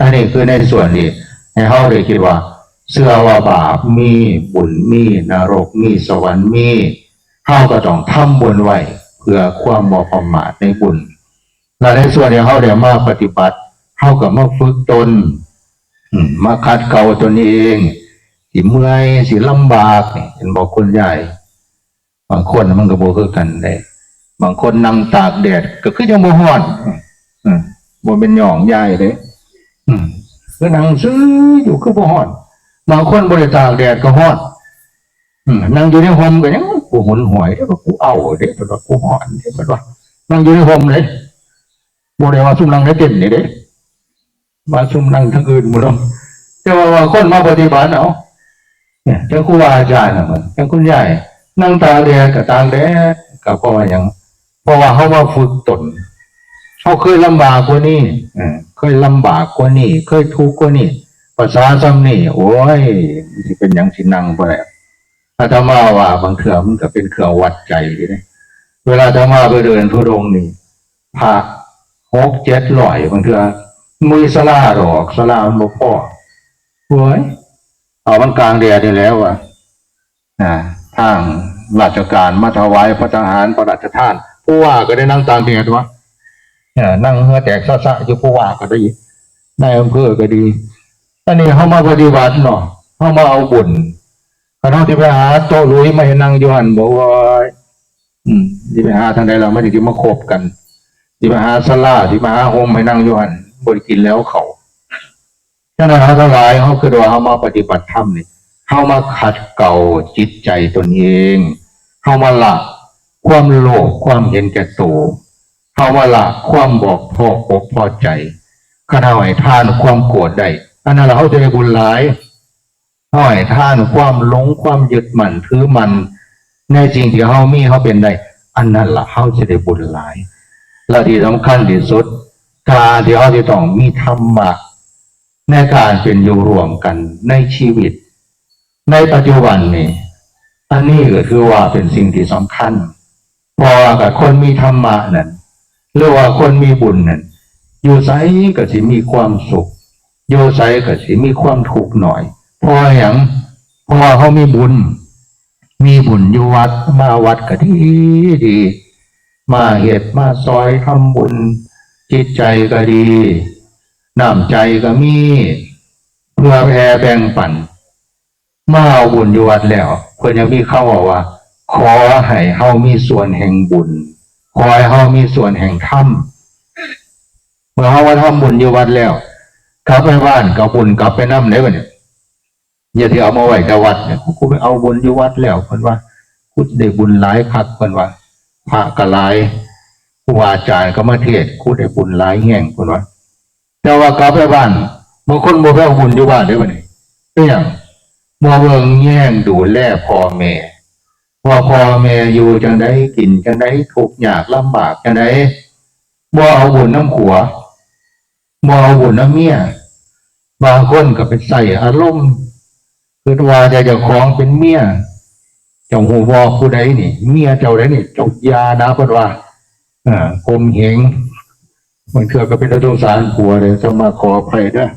อันนี้คือในส่วนนี้ ให้เฮาได้คิดว่า เชื่อว่าบาปมี บุญมี นรกมี สวรรค์มี เฮาก็ต้องทำบุญไว้ เพื่อความบ่ประมาทในบุญ และในส่วนที่เฮาได้มาปฏิบัติ เฮาก็มาฝึกตน อืม มาขัดเกลาตนเอง สิเมื่อย สิลำบาก เห็นบ่คุณยาย บางคนมันก็บ่คือกันเด้ บางคนนั่งตากแดดก็คือยังบ่ฮ้อน อืม บ่เป็นหย่องยายเด้ อืม คือนั่งซื่ออยู่คือบ่ฮ้อน บางคนบ่ได้ตากแดดก็ฮ้อน อืม นั่งอยู่ในฮ่มก็ยัง กูหนหวยเด้ กูเอาเด้ เพิ่นว่า กูฮ้อนเด้ เพิ่นว่า นั่งอยู่ในฮ่มเลย บ่ได้ว่าซุมนั่งในเต็นท์นี่เด้ ว่าซุมนั่งทางอื่นหมดเนาะ แต่ว่า ว่าคนมาปฏิบัติเอา เนี่ย จั่งครูบาอาจารย์น่ะ มัน จั่งคุณยาย นั่งตากแดดก็ตากแดด ก็เพราะว่าหยัง เพราะว่าเฮามาฝึกตน เฮาเคยลำบากกว่านี้ เออ เคยลำบากกว่านี้ เคยทุกข์กว่านี้ ภาษาส่ำนี้ โอ้ย มันสิเป็นหยังสินั่งบ่ได้ อาตมาว่าบางเทื่อมันก็เป็นเครื่องวัดใจอยู่เด้ เวลาอาตมาไปเดินธุดงค์นี่ พระหกเจ็ดร้อย บางเทื่อ มีศาลาดอก ศาลามันบ่พอ โอ้ย เอามันกลางแดดนี่แหละว่ะ อ่า ทางราชการมาถวายภัตตาหารพระราชทาน ผู้ว่าก็ได้นั่งตากแดดวะ เออ นั่งเหงื่อแตกซะๆ อยู่ ผู้ว่าก็ดี นายอำเภอก็ดี อันนี้เฮามาปฏิบัติเนาะ เฮามาเอาบุญ คันเฮาสิไปหาโต๊ะหลุยมาให้นั่งอยู่หั่น บ่ โอ้ย อืม สิไปหาทางใดล่ะ มันสิมาคบกัน สิไปหาศาลา สิมาหาฮ่มให้นั่งอยู่หั่น บ่ได้กินแล้วเขา ฉะนั้นเฮาทั้งหลาย เฮาคิดว่าเฮามาปฏิบัติธรรมนี่ เฮามาขัดเกลาจิตใจตนเอง เฮามาละความโลภ ความเห็นแก่ตัว เฮามาละความบ่พออกพอใจ คันเฮาให้ทานความโกรธได้ อันนั้นล่ะเฮาจะได้บุญหลาย เฮาให้ทานความหลง ความยึดมั่นถือมั่น ในสิ่งที่เฮามีเฮาเป็นได้ อันนั้นล่ะเฮาจะได้บุญหลาย และที่สำคัญที่สุด การที่เฮาจะต้องมีธรรมะ ในการเป็นอยู่ร่วมกันในชีวิต ในปัจจุบันนี่ อันนี้ก็ถือว่าเป็นสิ่งที่สำคัญ เพราะว่ากับคนมีธรรมะนั่น หรือว่าคนมีบุญนั่น อยู่ไสก็สิมีความสุข อยู่ไสก็สิมีความทุกข์น้อย เพราะว่าหยัง เพราะว่าเฮามีบุญ มีบุญอยู่วัด มาวัดก็ดีดี มาเฮ็ดมาซอยทำบุญ จิตใจก็ดี น้ำใจก็มี เพื่อแผ่แบ่งปัน มาเอาบุญอยู่วัดแล้ว เพิ่นยังมีคำเว้าว่า ขอให้เฮามีส่วนแห่งบุญ ขอให้เฮามีส่วนแห่งธรรม เมื่อเฮามาทำบุญอยู่วัดแล้ว กลับไปบ้านก็เอาบุญกลับไปนำเด้บัดนี้ อย่าสิเอามาไว้แต่วัดเนี่ย กูไปเอาบุญอยู่วัดแล้ว เพิ่นว่า กูได้บุญหลายคัก เพิ่นว่า พระก็หลาย ครูบาอาจารย์ก็มาเทศน์ กูได้บุญหลายแฮง เพิ่นว่า แต่ว่ากลับไปบ้าน บางคนบ่ไปเอาบุญอยู่บ้านเด้บัดนี้ เป็นหยัง บ่เบิ่งแยงดูแลพ่อแม่ ว่าพ่อแม่อยู่จั่งใด กินจั่งใด ทุกข์ยากลำบากจั่งใด บ่เอาบุญนำผัว บ่เอาบุญนำเมีย บางคนก็ไปใส่อารมณ์ คิดว่าเจ้าของเป็นเมีย เจ้าฮู้บ่ผู้ใดนี่ เมียเจ้าใดนี่ เจ้าอย่านะ เพิ่นว่า อ่า ข่มเหง บางเทื่อก็เป็นตาสงสารผัวเลย ต้องมาขออภัยเด้อ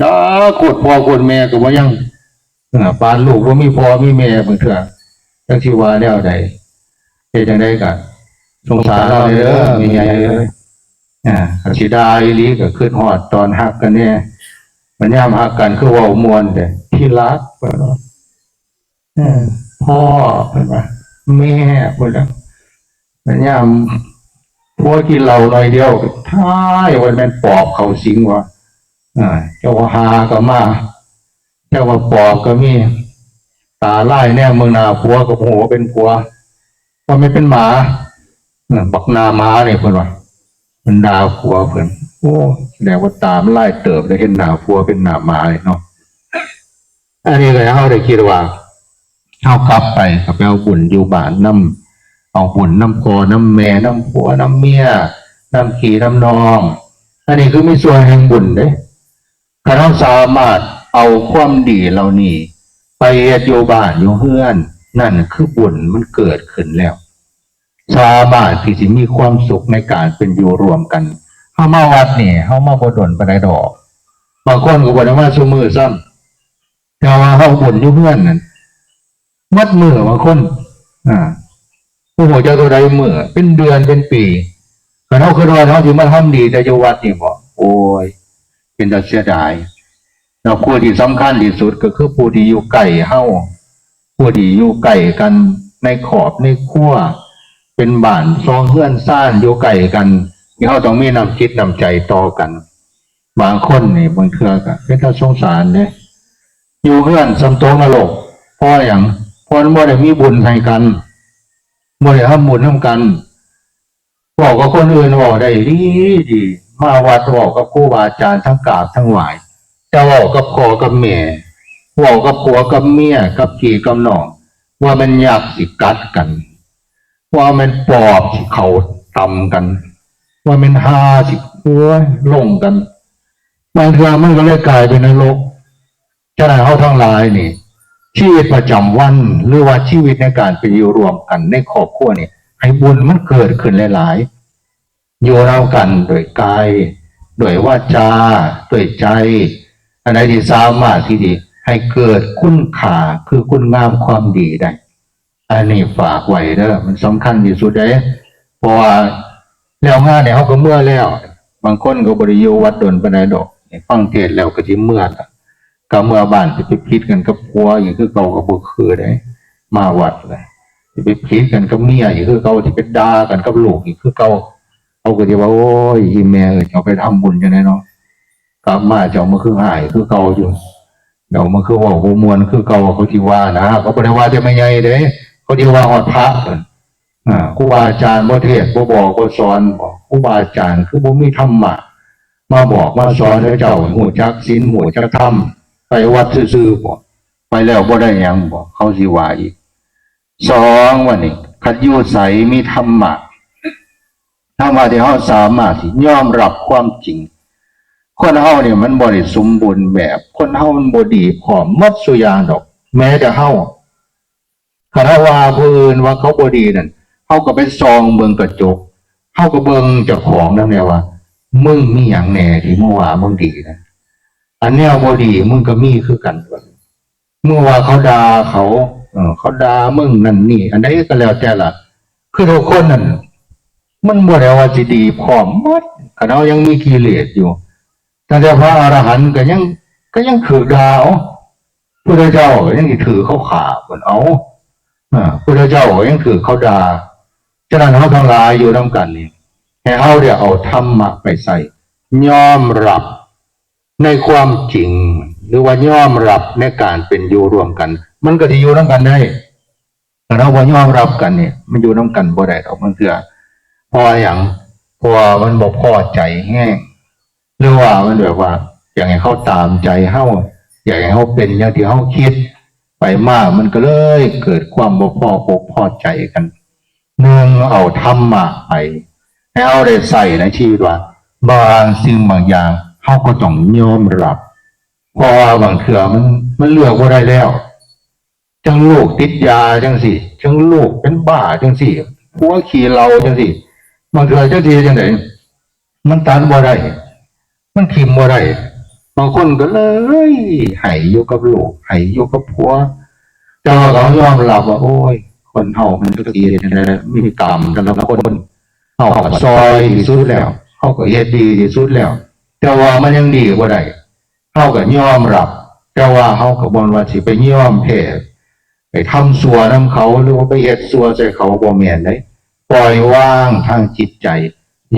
ด่าโคตรพ่อโคตรแม่ก็บ่ยัง อ่า ปานลูกบ่มีพ่อมีแม่ บางเทื่อ จักสิว่าแนวใด เฮ็ดจั่งใดก็สงสารเราเด้อ แม่ใหญ่เอ้ย อ่า คันสิด่าอีหลีก็คิดฮอดตอนฮักกันแน่ มันยามฮักกันคือเว้าม่วนเด้ ที่รัก เพิ่นว่า เออ พ่อ เพิ่นว่า แม่ เพิ่นว่า มันยามผัวกินเหล้าหน่อยเดียว ท้ายวันแม่นปอบเข้าสิงว่า อ่า เจ้าว่าหาก็มา เจ้าว่าปอบก็มี ตาลายแนมเบิ่งหน้าผัวก็ฮู้ว่าเป็นผัว ว่าแม่นเป็นหมา เออ บักหน้าหมานี่ เพิ่นว่า มันด่าผัวเพิ่น โอ้ แสดงว่าตามันลายเติบ ได้เห็นหน้าผัวเป็นหน้าหมาเลยเนาะ อันนี้ก็ให้เฮาได้คิดว่า เฮากลับไปก็ไปเอาบุญอยู่บ้านนำ เอาบุญนำพ่อนำแม่ นำผัวนำเมีย นำพี่นำน้อง อันนี้คือมีส่วนแห่งบุญเด้ คันเฮาสามารถเอาความดีเหล่านี้ไปเฮ็ดอยู่บ้านอยู่เฮือน นั่นคือบุญมันเกิดขึ้นแล้ว สามารถที่สิมีความสุขในการเป็นอยู่ร่วมกัน เฮามาวัดนี่ เฮามาบ่ดนปานใดดอก บางคนก็บ่ได้มาซุมื้อซ้ำ แต่ว่าเฮาบุญอยู่เฮือนนั่น หมดมื้อ บางคน อ่า บ่ฮู้จักเท่าใดมื้อ เป็นเดือนเป็นปี คันเฮาคิดว่าเฮาสิมาทำดีแต่อยู่วัดนี่บ่ โอ้ย เป็นตาเสียดาย แล้วผู้ที่สำคัญที่สุดก็คือผู้ที่อยู่ใกล้เฮา ผู้ที่อยู่ใกล้กันในครอบในครัว เป็นบ้านซองเฮือนซานอยู่ใกล้กัน ที่เฮาต้องมีน้ำจิตน้ำใจต่อกัน บางคนนี่บางเทื่อก็เป็นตาสงสารเด้ อยู่เฮือนส่ำตกนรก เพราะหยัง เพราะมันบ่ได้มีบุญให้กัน บ่ได้ทำบุญนำกัน เว้ากับคนอื่นเว้าได้ดีดี มาวัดเว้ากับครูบาอาจารย์ทั้งกราบทั้งไหว้ แต่เว้ากับพ่อกับแม่ เว้ากับผัวกับเมีย กับพี่กับน้อง ว่าแม่นยักษ์สิกัดกัน ว่าแม่นปอบสิเข้าตำกัน ว่าแม่นห่าสิ โอ้ย ลงกัน บางเทื่อมันก็เลยกลายเป็นนรก ฉะนั้นเฮาทั้งหลายนี่ ชีวิตประจำวัน หรือว่าชีวิตในการเป็นอยู่ร่วมกันในครอบครัวนี่ ให้บุญมันเกิดขึ้นหลายๆ อยู่นำกันด้วยกาย ด้วยวาจา ด้วยใจ อันใดที่สามารถที่สิให้เกิดคุณค่าคือคุณงามความดีได้ อันนี้ฝากไว้เด้อ มันสำคัญที่สุดเด้ เพราะว่าแล้วงานเนี่ยเฮาก็เมือแล้ว บางคนก็บ่ได้อยู่วัดดนปานใดดอก ฟังเทศน์แล้วก็สิเมือละ ก็เมือบ้านสิไปผิดกันกับผัวอีกคือเก่าก็บ่คือเด้ มาวัดเลย สิไปผิดกันกับเมียอีกคือเก่า สิไปด่ากันกับลูกอีกคือเก่า เขาก็สิว่า โอ้ย อีแม่เอ้ย เจ้าไปทำบุญจั่งใดเนาะ กลับมาเจ้ามาคือฮ้ายคือเก่าอยู่ เจ้ามาคือเว้าบ่ม่วนคือเก่า เขาสิว่านะ เขาบ่ได้ว่าแต่แม่ใหญ่เด้ เขาสิว่าฮอดพระ อ่า ครูบาอาจารย์บ่เทศน์ บ่บอก บ่สอน บ่ ครูบาอาจารย์คือบ่มีธรรมะมาบอกมาสอนให้เจ้าฮู้จักศีล ฮู้จักธรรม ไปวัดซื่อๆ บ่ ไปแล้วบ่ได้หยังบ่ เขาสิว่าอีก สอง ว่านี่ คันอยู่ไสมีธรรมะ ธรรมะที่เฮาสามารถสิยอมรับความจริง คนเฮานี่มันบ่ได้สมบูรณ์แบบ คนเฮามันบ่ดีพร้อมหมดซุอย่างดอก แม้แต่เฮา คันเฮาว่าผู้อื่นว่าเขาบ่ดีนั่น เฮาก็ไปส่องเบิ่งกระจก เฮาก็เบิ่งเจ้าของนำแหน่ว่า มึงมีหยังแหน่ที่มึงว่ามึงดีนะ อันแนวบ่ดีมึงก็มีคือกัน มึงว่าเขาด่าเขา เออ เขาด่ามึงนั่นนี่ อันใดก็แล้วแต่ล่ะ คือทุกคนนั่น มันบ่ได้ว่าสิดีพร้อมหมด คันเฮายังมีกิเลสอยู่ ตั้งแต่พระอรหันต์ก็ยัง ก็ยังถืกด่า เอ้า พุทธเจ้าก็ยังสิถืกเขาฆ่าพุ้น เอ้า อ่า พุทธเจ้าก็ยังถืกเขาด่า ฉะนั้นเฮาทั้งหลายอยู่นำกันนี่ ให้เฮาได้เอาธรรมะไปใช้ ยอมรับในความจริง หรือว่ายอมรับในการเป็นอยู่ร่วมกัน มันก็สิอยู่นำกันได้ ถ้าเฮาบ่ยอมรับกันนี่ มันอยู่นำกันบ่ได้ดอกบางเทื่อ เพราะว่าหยัง เพราะว่ามันบ่พอใจแฮง หรือว่ามันแบบว่า อยากให้เขาตามใจเฮา อยากให้เฮาเป็นอย่างที่เฮาคิด ไปมามันก็เลยเกิดความบ่พออกพอใจกัน หนึ่ง เอาธรรมะไป ให้เฮาได้ใช้ในชีวิตว่า บางสิ่งบางอย่างเฮาก็ต้องยอมรับ เพราะว่าบางเทื่อมัน มันเลือกบ่ได้แล้ว จั่งลูกติดยาจั่งซี้ จั่งลูกเป็นบ้าจั่งซี้ ผัวขี้เหล้าจั่งซี้ บางเทื่อจั่งซี้จั่งใด มันตัดบ่ได้ มันถิ่มบ่ได้ บางคนก็เลยให้อยู่กับลูก ให้อยู่กับผัว แต่ว่าเขายอมรับว่า โอ้ย คนเฮามันก็สิเฮ็ดจั่งใด มีกรรมแต่ละคน เฮาก็ซอยที่สุดแล้ว เฮาก็เฮ็ดดีที่สุดแล้ว แต่ว่ามันยังดีบ่ได้ เฮาก็ยอมรับ แต่ว่าเฮาก็บ่ว่าสิไปยอมแพ้ ไปทำชั่วนำเขา หรือว่าไปเฮ็ดชั่วใส่เขา บ่แม่นเด้ ปล่อยวางทางจิตใจ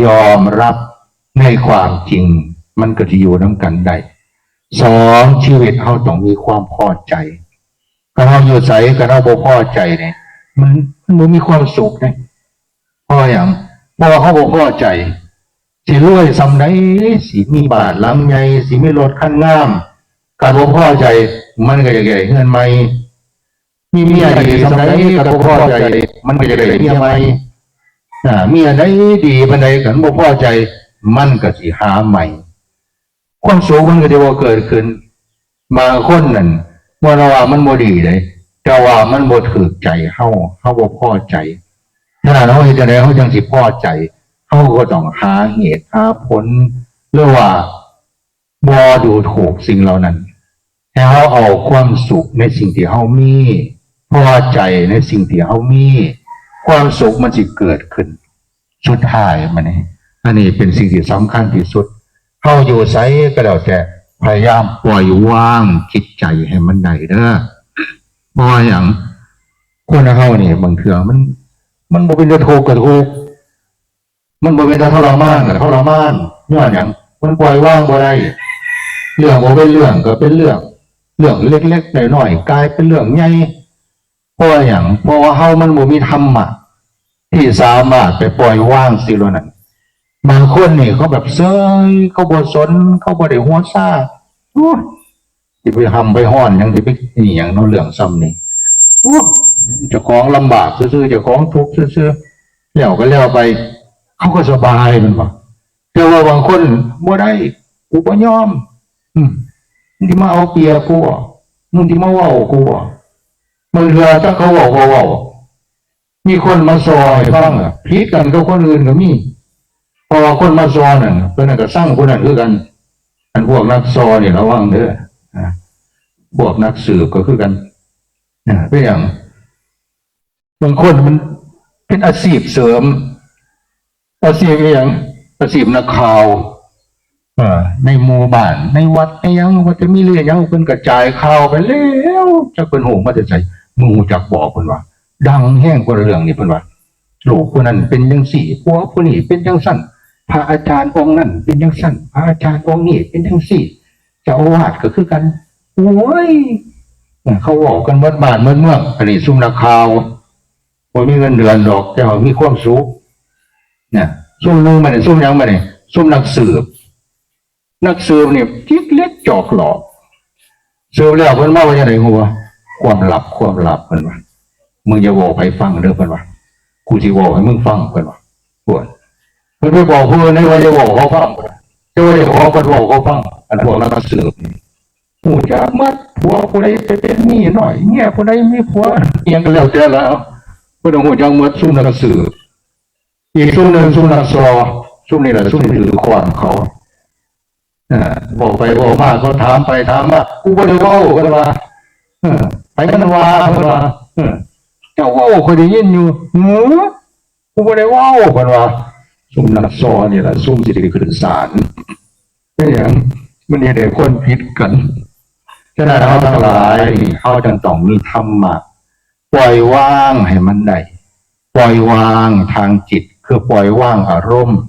ยอมรับในความจริง มันก็สิอยู่นำกันได้ สอง ชีวิตเฮาต้องมีความพอใจ คันเฮาอยู่ไส คันเฮาบ่พอใจนี่ มัน มันบ่มีความสุขเด้ เพราะหยัง เพราะว่าเฮาบ่พอใจ สิรวยส่ำใด สิมีบ้านหลังใหญ่ สิมีรถคันงาม คันบ่พอใจ มันก็อยากได้เรือนใหม่ มีเมียดีส่ำใด คันบ่พอใจ มันก็อยากได้เมียใหม่ อ่า เมียใดดีปานใด คันบ่พอใจ มันก็สิหาใหม่ ความสุขมันก็สิบ่เกิดขึ้น บางคนนั่น บ่ได้ว่ามันบ่ดีเด้ แต่ว่ามันบ่ถูกใจเฮา เฮาบ่พอใจ ฉะนั้นเฮาเฮ็ดจั่งใดเฮาจั่งสิพอใจ เฮาก็ต้องหาเหตุหาผล หรือว่าบ่ดูถูกสิ่งเหล่านั้น ให้เฮาเอาความสุขในสิ่งที่เฮามี พอใจในสิ่งที่เฮามี ความสุขมันสิเกิดขึ้น สุดท้ายมานี่ อันนี้เป็นสิ่งที่สำคัญที่สุด เฮาอยู่ไสก็แล้วแต่ พยายามปล่อยวางจิตใจให้มันได้เด้อ เพราะว่าหยัง คนเฮานี่บางเทื่อมัน มันบ่เป็นตาทุกข์ก็ทุกข์ มันบ่เป็นตาทรมานก็ทรมาน ย้อนหยัง มันปล่อยวางบ่ได้ เรื่องบ่เป็นเรื่องก็เป็นเรื่อง เรื่องเล็กๆน้อยๆกลายเป็นเรื่องใหญ่ เพราะว่าหยัง เพราะว่าเฮามันบ่มีธรรมะ ที่สามารถไปปล่อยวางสิ่งเหล่านั้น บางคนนี่เขาแบบเซย เขาบ่สน เขาบ่ได้หัวซา โอ้ย สิไปห่ำไปฮ้อนหยัง สิไปอิหยังเนาะ เรื่องส่ำนี้ โอ้ เจ้าของลำบากซื่อๆ เจ้าของทุกข์ซื่อๆ แล้วก็แล้วไป เขาก็สบายแม่นบ่ แต่ว่าบางคนบ่ได้ กูบ่ยอม อืม มึงสิมาเอาเปรียบกูบ่ มึงสิมาเว้ากูบ่ บางเทื่อถ้าเขาเว้าบ่เว้า มีคนมาซอให้ฟังอะ ผิดกันกับคนอื่นก็มี เพราะว่าคนมาซอนั่น เพิ่นนั่นก็ซังผู้นั้นคือกัน อันพวกนักซอนี่ระวังเด้อ อ่า พวกนักสืบก็คือกัน อ่า เป็นหยัง บางคนมันเป็นอาชีพเสริม อาชีพอิหยัง อาชีพนักข่าว เอ่อ ในหมู่บ้าน ในวัด ในหยัง ว่าจะมีเรื่องหยัง เพิ่นกระจายข่าวไปแล้ว จักเพิ่นฮู้มาแต่ไส มึงฮู้จักบ่ เพิ่นว่า ดังแฮงกว่าเรื่องนี้ เพิ่นว่า ลูกผู้นั้นเป็นจั่งซี้ ผัวผู้นี้เป็นจั่งซั่น พระอาจารย์องค์นั้นเป็นจั่งซั่น พระอาจารย์องค์นี้เป็นจั่งซี้ เจ้าอาวาสก็คือกัน โอ้ย เขาเว้ากันหมดบ้านหมดเมือง อันนี้ซุมนักข่าว บ่มีเงินเดือนดอก แต่ว่ามีความสุข เนี่ย ซุมหนึ่งบัดนี้ ซุมหยังบัดนี้ ซุมนักสืบ นักสืบนี่จิกเล็กจอกหลอก สืบแล้วเพิ่นมาว่าจั่งใด๋ฮู้บ่ ความลับ ความลับ เพิ่นว่า มึงอย่าเว้าให้ไผฟังเด้อ เพิ่นว่า กูสิเว้าให้มึงฟัง เพิ่นว่า โอ้ย เพิ่นไปบอกผู้อื่นให้ว่าอย่าเว้าเขาฟัง แต่ว่าเจ้าของเพิ่นเว้าเขาฟัง อันพวกนักสืบนี่ ฮู้จักหมด ผัวผู้ใดไปเป็นเมียน้อย เมียผู้ใดมีผัว อิหยังก็แล้วแต่ละ เพิ่นฮู้จักหมด ซุมนักสืบ อีกซุมหนึ่ง ซุมนักซอ ซุมนี่แหละ ซุมถือค้อนเขา เออ เว้าไปเว้ามา เขาถามไปถามมา กูบ่ได้เว้า เพิ่นว่า เออ ไผมันว่า เพิ่นว่า เออ เจ้าเว้า ข้อยได้ยินอยู่ หือ กูบ่ได้เว้า เพิ่นว่า ซุมนักซอนี่แหละ ซุมสิได้ขึ้นศาล เป็นหยัง มันเฮ็ดให้คนผิดกัน ฉะนั้นเฮาทั้งหลายนี่ เฮาจั่งต้องมีธรรมะ ปล่อยวางให้มันได้ ปล่อยวางทางจิต คือปล่อยวางอารมณ์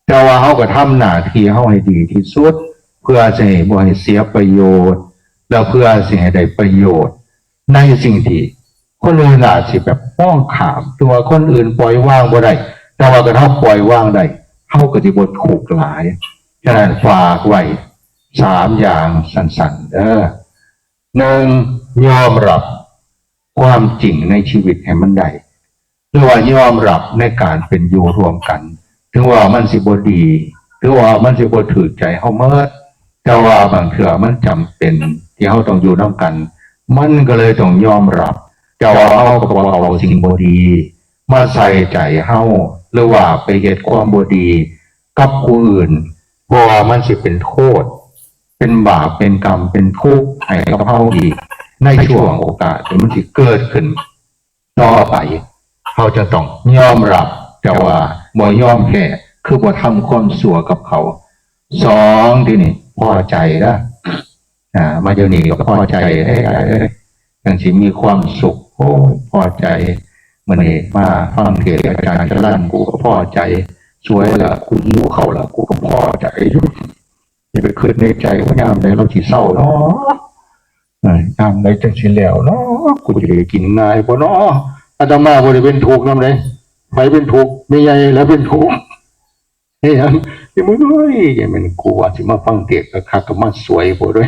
แต่ว่าเฮาก็ทำหน้าที่เฮาให้ดีที่สุด เพื่อสิให้บ่ให้เสียประโยชน์ แล้วเพื่อสิให้ได้ประโยชน์ ในสิ่งที่คนอื่นอาจสิแบบมองข้าม ตัวคนอื่นปล่อยวางบ่ได้ แต่ว่าคันเฮาปล่อยวางได้ เฮาก็สิบ่ทุกข์หลาย ฉะนั้นฝากไว้สามอย่างสั้นๆ เด้อ หนึ่ง ยอมรับความจริงในชีวิตให้มันได้ หรือว่ายอมรับในการเป็นอยู่ร่วมกัน ถึงว่ามันสิบ่ดี ถึงว่ามันสิบ่ถืกใจเฮาเมิด แต่ว่าบางเทื่อมันจำเป็นที่เฮาต้องอยู่นำกัน มันก็เลยต้องยอมรับ แต่ว่าเฮาก็บ่เอาสิ่งบ่ดีมาใส่ใจเฮา หรือว่าไปเฮ็ดความบ่ดีกับผู้อื่น เพราะว่ามันสิเป็นโทษ เป็นบาป เป็นกรรม เป็นทุกข์ให้กับเฮาอีก ในช่วงโอกาสที่มันสิเกิดขึ้นต่อไป เฮาจะต้องยอมรับ แต่ว่าบ่ยอมแพ้ คือบ่ทำความชั่วกับเขา สอง ที่นี่พอใจนะ อ่า มาอยู่นี่ก็พอใจได้ จั่งสิมีความสุข โอ้ย พอใจ มื้อนี้มาฟังเทศน์อาจารย์จรัญ กูก็พอใจ สวยละ กูหิวข้าวละ กูก็พอใจอยู่ อย่าไปคิดในใจว่ายามใดเราสิเซาเนาะ เออ ยามใดจั่งสิแล้วเนาะ กูจะได้กินง่ายบ่เนาะ อาตมาบ่ได้เป็นทุกข์นำเด้ ไผเป็นทุกข์ แม่ใหญ่แหละเป็นทุกข์ เฮ้ย ไอ้มึงเอ้ย อย่าแม่นกูว่าสิมาฟังเทศน์คักๆ ก็มาสวยโพดเด้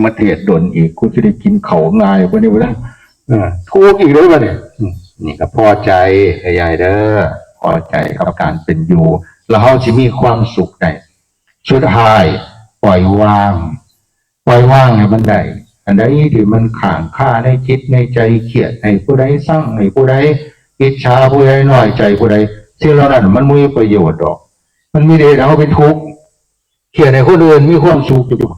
มาเทศน์โดนอีก กูสิได้กินข้าวง่ายบ่นี่วะ เออ ทุกข์อีกเด้อบัดนี้ อืม นี่ก็พอใจ ยายเด้อ พอใจกับการเป็นอยู่ แล้วเฮาสิมีความสุขได้ สุดท้าย ปล่อยวาง ปล่อยวางให้มันได้ อันใดที่มันค้างคาในจิตในใจ เครียดให้ผู้ใด ซังให้ผู้ใด อิจฉาผู้ใด น้อยใจผู้ใด สิ่งเหล่านั้นมันบ่มีประโยชน์ดอก มันมีแต่เฮ็ดให้เฮาเป็นทุกข์ เครียดให้คนอื่นมีความสุขอยู่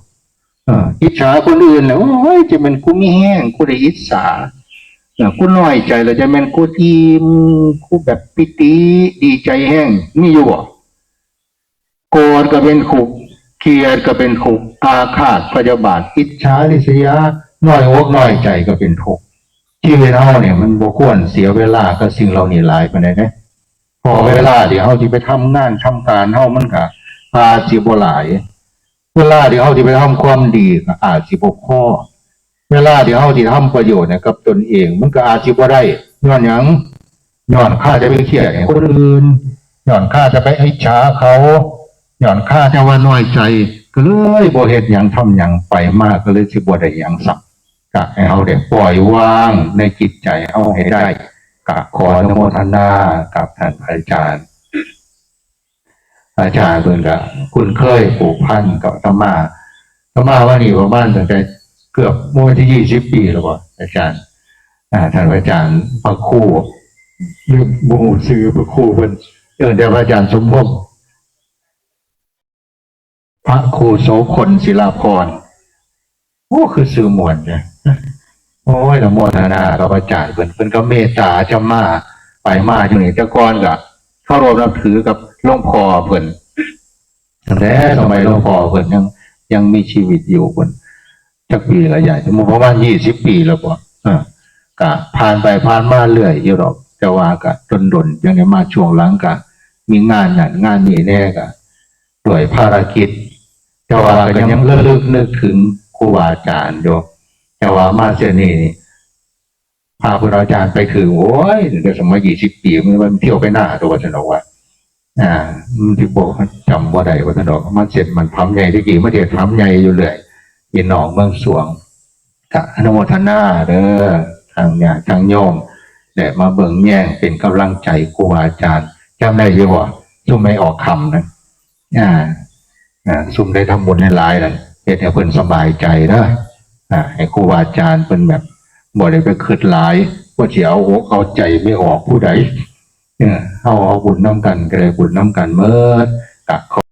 เออ อิจฉาคนอื่นแล้ว โอ้ย จะแม่นกูมีแฮง กูได้อิจฉา เออ กูน้อยใจแล้ว จะแม่นกูอิ่ม กูแบบปีติ ดีใจแฮง มีอยู่บ่ โกรธก็เป็นทุกข์ เกลียดก็เป็นทุกข์ อาฆาตพยาบาท อิจฉาริษยา น้อยอกน้อยใจก็เป็นทุกข์ ชีวิตเฮาเนี่ยมันบ่ควรเสียเวลากับสิ่งเหล่านี้หลายปานใดเด้ เพราะเวลาที่เฮาสิไปทำงานทำการเฮามันก็อาจสิบ่หลาย เวลาที่เฮาสิไปทำความดีก็อาจสิบ่พอ เวลาที่เฮาสิทำประโยชน์ให้กับตนเอง มันก็อาจสิบ่ได้ ย้อนหยัง ย้อนข้าจะไปเครียดให้คนอื่น ย้อนข้าจะไปอิจฉาเขา ย้อนข้าจะว่าน้อยใจ ก็เลยบ่เฮ็ดหยังทำหยัง ไปมาก็เลยสิบ่ได้หยังซ้ำ ก็ให้เฮาได้ปล่อยวางในจิตใจเฮาให้ได้ ก็ขออนุโมทนากับท่านอาจารย์ อาจารย์เพิ่นก็คุ้นเคยผูกพันกับอาตมา อาตมาว่านี่ประมาณตั้งแต่เกือบ บ่แม่นสิยี่สิบปีแล้วบ่ อาจารย์ อ่า ท่านอาจารย์พระครู ลืม บ่ฮู้ชื่อพระครูเพิ่น เอิ้นแต่พระอาจารย์สมพงษ์ พระครูโสพลศิลาภรณ์ โอ้ คือชื่อม่วนแท้ โอ้ย อนุโมทนากับอาจารย์เพิ่น เพิ่นก็เมตตาอาตมา ไปมาอยู่นี่ แต่ก่อนก็เคารพนับถือกับหลวงพ่อเพิ่น ตั้งแต่สมัยหลวงพ่อเพิ่นยัง ยังมีชีวิตอยู่เพิ่น จักปีละยาย สมมุติประมาณยี่สิบปีแล้วบ่ อ่า ก็ผ่านไปผ่านมาเรื่อยอยู่ดอก แต่ว่าก็ดนๆ จั่งได้มา ช่วงหลังก็มีงานนั่นงานนี่แหน่ ก็ด้วยภารกิจ แต่ว่าก็ยังระลึกนึกถึงครูบาอาจารย์อยู่ แต่ว่ามาเทื่อนี้นี่ พาครูอาจารย์ไปถึง โอ้ย ตั้งแต่สมัยยี่สิบปี มัน มันเที่ยวไปหน้าตัว ว่าซั่นดอกว่า อ่า มันสิบ่ จำบ่ได้ว่าซั่นดอก มาเสร็จมันผำใหญ่ แต่กี้มาเทศน์ผำใหญ่อยู่เรื่อย พี่น้องเมืองสวง ก็อนุโมทนาเด้อ ทางญาติทางโยม ได้มาเบิ่งแยงเป็นกำลังใจครูบาอาจารย์ จำได้อยู่บ่ ซุมไปออกค่ำนะ อ่า อ่า ซุมได้ทำบุญหลายๆ นั่น เฮ็ดให้เพิ่นสบายใจเด้อ อ่า ให้ครูบาอาจารย์เพิ่นแบบ บ่ได้ไปคิดหลาย ว่าสิเอาอกเอาใจไปออกผู้ใด เออ เฮาเอาบุญนำกัน ก็ได้บุญนำกันเมิด ก็ขอ